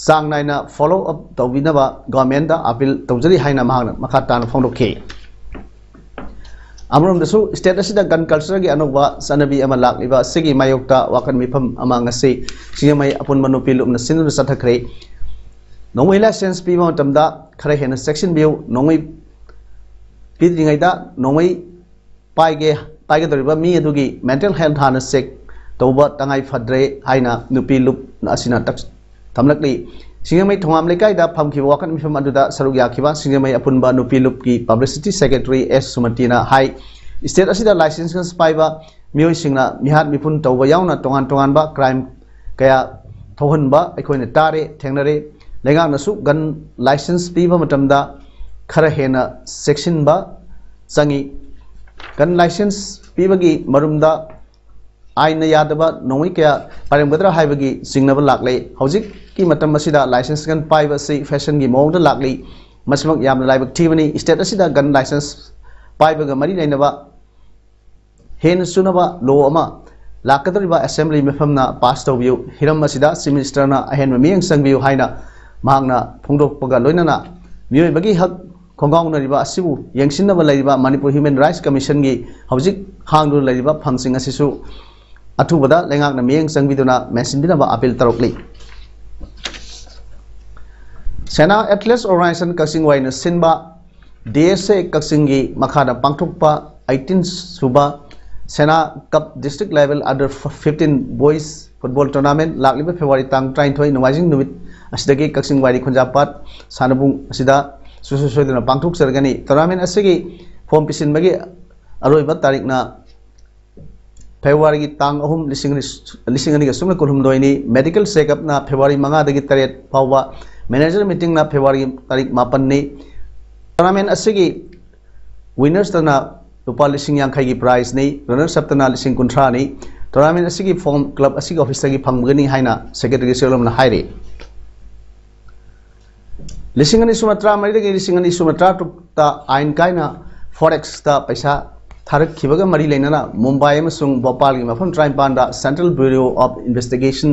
ꯆꯥꯡ ꯅꯥꯏꯅ follow up ꯇꯧꯕꯤꯅꯕ government ꯇ appeal ꯇꯧꯖꯔꯤ ꯍꯥꯏꯅ ꯃꯍꯥꯛꯅ ꯃꯈꯥ ꯇꯥꯅ ꯐꯣꯡꯗꯣꯛꯈꯤ꯫ ꯑꯃꯔꯣꯝꯗꯁꯨ state ꯑꯁꯤꯗ gun culture ꯒꯤ ꯑꯅꯧꯕ ꯆꯠꯅꯕꯤ ꯑꯃ ꯂꯥꯛꯂꯤꯕ ꯑꯁꯤꯒꯤ ꯃꯥꯌꯣꯛꯇ ꯋꯥꯀꯠ ꯃꯤꯐꯝ ꯑꯃ ꯉꯁꯤ ꯁꯤꯡꯖꯃꯩ ꯑꯄꯨꯟꯕ ꯅꯨꯄꯤ ꯂꯨꯞꯅ ꯁꯤꯟꯗꯨꯅ ꯆꯠꯊꯈ꯭ꯔꯦ꯫ ꯅꯣꯡꯃꯩ license ꯄꯤꯕ ꯃꯇꯝꯗ ꯈꯔ ꯍꯦꯟꯅ ꯆꯦꯛꯁꯤꯟꯕꯤꯌꯨ꯫ ꯅꯣꯡꯃꯩ ꯄꯤꯗ꯭ꯔꯤꯉꯩꯗ ꯅꯣꯡꯃꯩ ꯄꯥꯏꯒꯦ, ꯄꯥꯏꯒꯗꯧꯔꯤꯕ ꯃꯤ ꯑꯗꯨꯒꯤ mental health ꯍꯥꯟꯅ check ꯇꯧꯕ ꯇꯉꯥꯏ ꯐꯗ꯭ꯔꯦ ꯍꯥꯏꯅ ꯅꯨꯄꯤ ꯂꯨꯞ ꯑꯁꯤꯅ ꯇꯛ-, ꯊꯝꯂꯛꯂꯤ꯫ ꯁꯤꯡꯖꯃꯩ ꯊꯣꯉꯥꯝ ꯂꯩꯀꯥꯏꯗ ꯐꯝꯈꯤꯕ ꯋꯥꯀꯠ ꯃꯤꯐꯝ ꯑꯗꯨꯗ ꯁꯔꯨꯛ ꯌꯥꯈꯤꯕ ꯁꯤꯡꯖꯃꯩ ꯑꯄꯨꯟꯕ ꯅꯨꯄꯤ ꯂꯨꯞꯀꯤ publicity secretary S ꯁꯨꯃꯇꯤꯅ ꯍꯥꯏ, state ꯑꯁꯤꯗ license ꯄꯥꯏꯕ ꯃꯤꯑꯣꯏꯁꯤꯡꯅ ꯃꯤꯍꯥꯠ ꯃꯤꯄꯨꯟ ꯇꯧꯕ ꯌꯥꯎꯅ ꯇꯣꯉꯥꯟ ꯇꯣꯉꯥꯟꯕ crime ꯀꯌꯥ ꯊꯣꯛꯍꯟꯕ ꯑꯩꯈꯣꯏꯅ ꯇꯥꯔꯦ, ꯊꯦꯡꯅꯔꯦ꯫ ꯂꯩꯉꯥꯛꯅꯁꯨ gun license ꯄꯤꯕ ꯃꯇꯝꯗ ꯈꯔ ꯍꯦꯟꯅ ꯆꯦꯛꯁꯤꯟꯕ ꯆꯪꯏ꯫ Gun license ꯄꯤꯕꯒꯤ ꯃꯔꯨꯝꯗ ꯑꯥꯏꯟꯅ ꯌꯥꯗꯕ ꯅꯣꯡꯃꯩ ꯀꯌꯥ ꯄꯥꯏꯔꯝꯒꯗ꯭ꯔꯥ ꯍꯥꯏꯕꯒꯤ ꯆꯤꯡꯅꯕ ꯂꯥꯛꯂꯦ꯫ ꯍꯧꯖꯤꯛꯀꯤ ꯃꯇꯝ ꯑꯁꯤꯗ license gun ꯄꯥꯏꯕ ꯑꯁꯤ fashion ꯒꯤ ꯃꯑꯣꯡꯗ ꯂꯥꯛꯂꯤ꯫ ꯃꯁꯤꯃꯛ ꯌꯥꯝꯅ ꯂꯥꯏꯕꯛ ꯊꯤꯕꯅꯤ꯫ State ꯑꯁꯤꯗ gun license ꯄꯥꯏꯕꯒ ꯃꯔꯤ ꯂꯩꯅꯕ ꯍꯦꯟꯅ ꯆꯨꯅꯕ law ꯑꯃ ꯂꯥꯛꯀꯗꯧꯔꯤꯕ assembly ꯃꯤꯐꯝꯅ pass ꯇꯧꯕꯤꯌꯨ꯫ ꯍꯤꯔꯝ ꯑꯁꯤꯗ Chief Minister ꯅ ꯑꯍꯦꯟꯕ ꯃꯤꯠꯌꯦꯡ ꯆꯪꯕꯤꯌꯨ ꯍꯥꯏꯅ ꯃꯍꯥꯛꯅ ꯐꯣꯡꯗꯣꯛꯄꯒ ꯂꯣꯏꯅꯅ ꯃꯤꯑꯣꯏꯕꯒꯤ ꯍꯛ ꯈꯣꯡꯒꯥꯎꯅꯔꯤꯕ ꯑꯁꯤꯕꯨ ꯌꯦꯡꯁꯤꯟꯅꯕ ꯂꯩꯔꯤꯕ ꯃꯅꯤꯄꯨꯔ ꯍ꯭ꯌꯨꯃꯦꯟ ꯔꯥꯏꯠꯁ ꯀꯃꯤꯁꯟꯒꯤ ꯍꯧꯖꯤꯛ ꯍꯥꯡꯗꯨꯅ ꯂꯩꯔꯤꯕ ꯐꯝꯁꯤꯡ ꯑꯁꯤꯁꯨ ꯑꯊꯨꯕꯗ ꯂꯩꯉꯥꯛꯅ ꯃꯤꯠꯌꯦꯡ ꯆꯪꯕꯤꯗꯨꯅ ꯃꯦꯟꯁꯤꯟꯕꯤꯅꯕ ꯑꯥꯄꯤꯜ ꯇꯧꯔꯛꯂꯤ꯫ ꯁꯦꯅꯥ ꯑꯦꯊꯂꯦꯠꯁ ꯑꯣꯔꯒꯅꯥꯏꯖꯦꯁꯟ ꯀꯛꯆꯤꯡ ꯋꯥꯏꯅ ꯁꯤꯟꯕ ꯗꯤ ꯑꯦꯁ ꯑꯦ ꯀꯛꯆꯤꯡꯒꯤ ꯃꯈꯥꯗ ꯄꯥꯡꯊꯣꯛꯄ ꯑꯩꯠꯇꯤꯟ ꯁꯨꯕ ꯁꯦꯅꯥ cup district level under fifteen boys football tournament ꯂꯥꯛꯂꯤꯕ ꯐꯦꯕ꯭ꯔꯨꯋꯥꯔꯤ ꯇꯥꯡ ꯇꯔꯥꯅꯤꯊꯣꯏ ꯅꯣꯡꯃꯥꯏꯖꯤꯡ ꯅꯨꯃꯤꯠ ꯑꯁꯤꯗꯒꯤ ꯀꯛꯆꯤꯡ ꯋꯥꯏꯔꯤ ꯈꯨꯟꯖꯥꯄꯥꯠ ꯁꯥꯟꯅꯕꯨꯡ ꯑꯁꯤꯗ ꯁꯨꯡꯁꯣꯏ ꯁꯣꯏꯗꯅ ꯄꯥꯡꯊꯣꯛꯆꯔꯒꯅꯤ꯫ ꯇꯣꯔꯅꯥꯃꯦꯟ ꯑꯁꯤꯒꯤ ꯐꯣꯝ ꯄꯤꯁꯤꯟꯕꯒꯤ ꯑꯔꯣꯏꯕ ꯇꯥꯔꯤꯛꯅ ꯐꯦꯕ꯭ꯔꯨꯋꯥꯔꯤꯒꯤ ꯇꯥꯡ ꯑꯍꯨꯝ, ꯂꯤꯁꯤꯡ ꯑꯅꯤ, ꯂꯤꯁꯤꯡ ꯑꯅꯤꯒ ꯁꯨꯞꯅ ꯀꯨꯟꯍꯨꯝꯗꯣꯏꯅꯤ꯫ ꯃꯦꯗꯤꯀꯦꯜ ꯆꯦꯛꯑꯞꯅ ꯐꯦꯕ꯭ꯔꯨꯋꯥꯔꯤ ꯃꯉꯥꯗꯒꯤ ꯇꯔꯦꯠ ꯐꯥꯎꯕ, ꯃꯦꯅꯦꯖꯔ ꯃꯤꯇꯤꯡꯅ ꯐꯦꯕ꯭ꯔꯨꯋꯥꯔꯤ ꯇꯥꯔꯤꯛ ꯃꯥꯄꯟꯅꯤ꯫ ꯇꯣꯔꯅꯥꯃꯦꯟ ꯑꯁꯤꯒꯤ ꯋꯤꯅꯔꯁꯇꯅ ꯂꯨꯄꯥ ꯂꯤꯁꯤꯡ ꯌꯥꯡꯈꯩꯒꯤ ꯄ꯭ꯔꯥꯏꯖꯅꯤ, ꯔꯅꯔꯁ ꯑꯞꯇꯅ ꯂꯤꯁꯤꯡ ꯀꯨꯟꯊ꯭ꯔꯥꯅꯤ꯫ ꯇꯣꯔꯅꯥꯃꯦꯟ ꯑꯁꯤꯒꯤ ꯐꯣꯝ ꯀ꯭ꯂꯕ ꯑꯁꯤꯒꯤ ꯑꯣꯐꯤꯁꯇꯒꯤ ꯐꯪꯒꯅꯤ ꯍꯥꯏꯅ ꯁꯦꯀ꯭ꯔꯦꯇꯔꯤ ꯁꯦꯜ ꯑꯃꯅ ꯍꯥꯏꯔꯤ꯫ ꯂꯤꯁꯤꯡ ꯑꯅꯤ ꯁꯨꯞꯅ ꯇꯔꯥꯃꯔꯤꯗꯒꯤ ꯂꯤꯁꯤꯡ ꯑꯅꯤ ꯁꯨꯞꯅ ꯇꯔꯥꯇꯔꯨꯛꯇ ꯑꯥꯏꯟ ꯀꯥꯏꯅ ꯐꯣꯔꯦꯛꯁꯇ ꯄꯩꯁꯥ ꯊꯥꯔꯛꯈꯤꯕꯒ ꯃꯔꯤ ꯂꯩꯅꯅ ꯃꯨꯝꯕꯥꯏ ꯑꯃꯁꯨꯡ ꯚꯣꯄꯥꯜꯒꯤ ꯃꯐꯝ ꯇꯔꯥꯅꯤꯄꯥꯟꯗ Central Bureau of Investigation,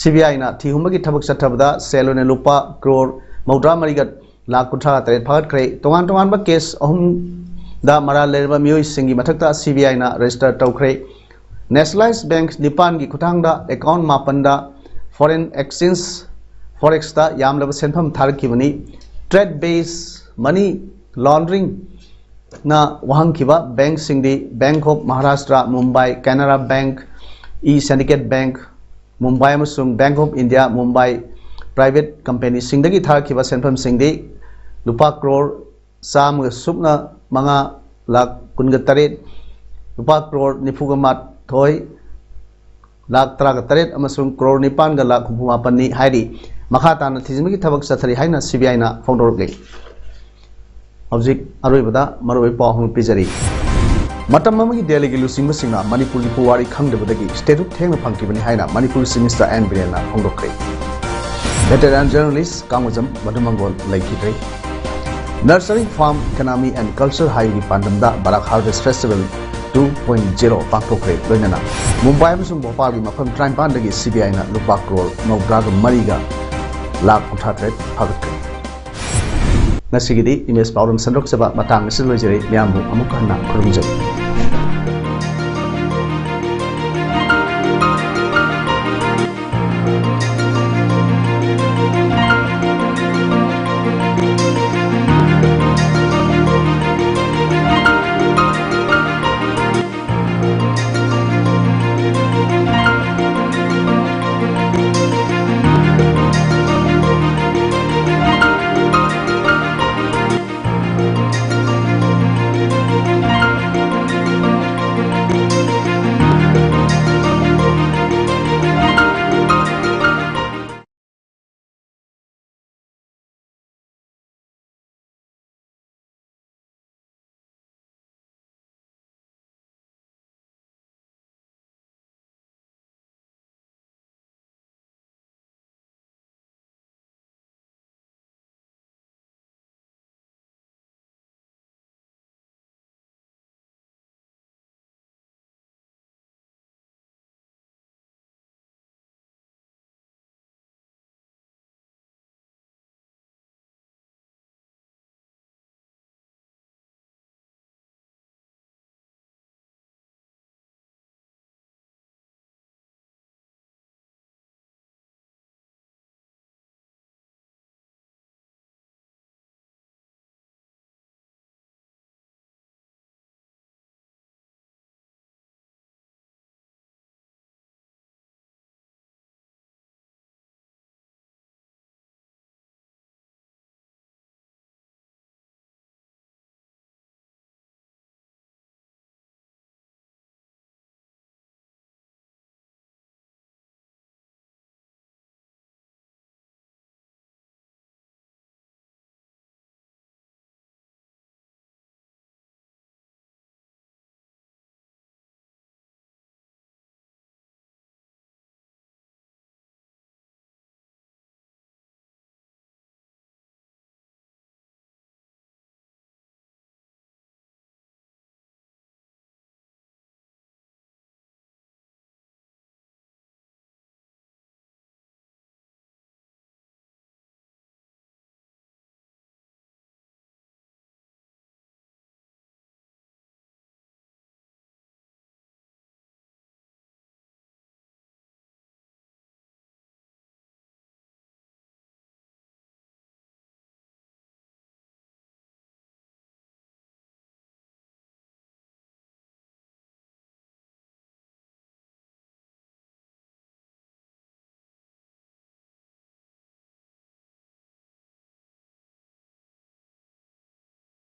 C B I ꯅ ꯊꯤꯍꯨꯝꯕꯒꯤ ꯊꯕꯛ ꯆꯠꯊꯕꯗ ꯁꯦꯜ ꯑꯣꯏꯅ ꯂꯨꯄꯥ ꯀ꯭ꯔꯣꯔ ꯃꯧꯗ꯭ꯔꯥ ꯃꯔꯤꯒ ꯂꯥꯈ ꯀꯨꯟꯊ꯭ꯔꯥ ꯇꯔꯦꯠ ꯐꯥꯒꯠꯈ꯭ꯔꯦ꯫ ꯇꯣꯉꯥꯟ ꯇꯣꯉꯥꯟꯕ ꯀꯦꯁ ꯑꯍꯨꯝꯗ ꯃꯔꯥꯜ ꯂꯩꯔꯕ ꯃꯤꯑꯣꯏꯁꯤꯡꯒꯤ ꯃꯊꯛꯇ C B I ꯅ ꯔꯦꯖꯤꯁꯇꯔ ꯇꯧꯈ꯭ꯔꯦ꯫ ꯅꯦꯁꯅꯦꯂꯥꯏꯖ ꯕꯦꯡꯛ ꯅꯤꯄꯥꯟꯒꯤ ꯈꯨꯠꯊꯥꯡꯗ ꯑꯦꯀꯥꯎꯟ ꯃꯥꯄꯟꯗ ꯐꯣꯔꯦꯟ ꯑꯦꯛꯁꯆꯦꯟꯖ ꯐꯣꯔꯦꯛꯁꯇ ꯌꯥꯝꯂꯕ ꯁꯦꯟꯐꯝ ꯊꯥꯔꯛꯈꯤꯕꯅꯤ꯫ ꯇ꯭ꯔꯦꯗ ꯕꯦꯁ ꯃꯅꯤ ꯂꯣꯟꯗ꯭ꯔꯤꯡꯅ ꯋꯥꯍꯟꯈꯤꯕ ꯕꯦꯡꯛꯁꯤꯡꯗꯤ Bank of Maharashtra, Mumbai, Canara Bank, E Syndicate Bank, Mumbai ꯑꯃꯁꯨꯡ Bank of India, Mumbai private companyꯁꯤꯡꯗꯒꯤ ꯊꯥꯔꯛꯈꯤꯕ ꯁꯦꯟꯐꯝꯁꯤꯡꯗꯤ ꯂꯨꯄꯥ ꯀ꯭ꯔꯣꯔ ꯆꯥꯝꯃꯒ ꯁꯨꯞꯅ ꯃꯉꯥ ꯂꯥꯈ ꯀꯨꯟꯒ ꯇꯔꯦꯠ, ꯂꯨꯄꯥ ꯀ꯭ꯔꯣꯔ ꯅꯤꯐꯨꯒ ꯃꯥꯊꯣꯏ ꯂꯥꯈ ꯇꯔꯥꯒ ꯇꯔꯦꯠ ꯑꯃꯁꯨꯡ ꯀ꯭ꯔꯣꯔ ꯅꯤꯄꯥꯟꯒ ꯂꯥꯈ ꯍꯨꯝꯐꯨ ꯃꯥꯄꯟꯅꯤ ꯍꯥꯏꯔꯤ꯫ ꯃꯈꯥ ꯇꯥꯅ ꯊꯤꯖꯤꯟꯕꯒꯤ ꯊꯕꯛ ꯆꯠꯊꯔꯤ ꯍꯥꯏꯅ C B I ꯅ ꯐꯣꯡꯗꯣꯔꯛꯂꯤ꯫ ꯍꯧꯖꯤꯛ ꯑꯔꯣꯏꯕꯗ ꯃꯔꯨꯑꯣꯏꯕ ꯄꯥꯎ ꯑꯃ ꯄꯤꯖꯔꯤ꯫ ꯃꯇꯝ ꯑꯃꯒꯤ ꯗꯦꯜꯂꯤꯒꯤ ꯂꯨꯆꯤꯡꯕꯁꯤꯡꯅ ꯃꯅꯤꯄꯨꯔꯒꯤ ꯄꯨꯋꯥꯔꯤ ꯈꯪꯗꯕꯗꯒꯤ statehood ꯊꯦꯡꯅ ꯐꯪꯈꯤꯕꯅꯤ ꯍꯥꯏꯅ ꯃꯅꯤꯄꯨꯔ Chief Minister ꯑꯦꯟ ꯕꯤꯔꯦꯟꯅ ꯐꯣꯡꯗꯣꯛꯈ꯭ꯔꯦ꯫ Veteran journalist ꯀꯥꯡꯃꯖꯝ ꯃꯙꯨꯃꯪꯒꯣꯜ ꯂꯩꯈꯤꯗ꯭ꯔꯦ꯫ Nursery Farm Economy and Culture ꯍꯥꯏꯕꯒꯤ ꯄꯥꯟꯗꯝꯗ Barak Harvest Festival two point zero ꯄꯥꯡꯊꯣꯛꯈ꯭ꯔꯦ꯫ ꯂꯣꯏꯅꯅ ꯃꯨꯝꯕꯥꯏ ꯑꯃꯁꯨꯡ ꯚꯣꯄꯥꯜꯒꯤ ꯃꯐꯝ ꯇꯔꯥꯅꯤꯄꯥꯟꯗꯒꯤ C B I ꯅ ꯂꯨꯄꯥ ꯀ꯭ꯔꯣꯔ ꯃꯧꯗ꯭ꯔꯥꯒ ꯃꯔꯤꯒ ꯂꯥꯈ ꯀꯨꯟꯊ꯭ꯔꯥ ꯇꯔꯦꯠ ꯐꯥꯒꯠꯈ꯭ꯔꯦ꯫ ꯉꯁꯤꯒꯤꯗꯤ ꯏꯃꯦꯖ ꯄꯥꯎꯗꯝ ꯁꯟꯗꯣꯛꯆꯕ ꯃꯇꯥꯡ ꯑꯁꯤꯗ ꯂꯣꯏꯖꯔꯦ꯫ ꯃꯌꯥꯝꯕꯨ ꯑꯃꯨꯛ ꯍꯟꯅ ꯈꯨꯔꯨꯝꯖꯔꯤ꯫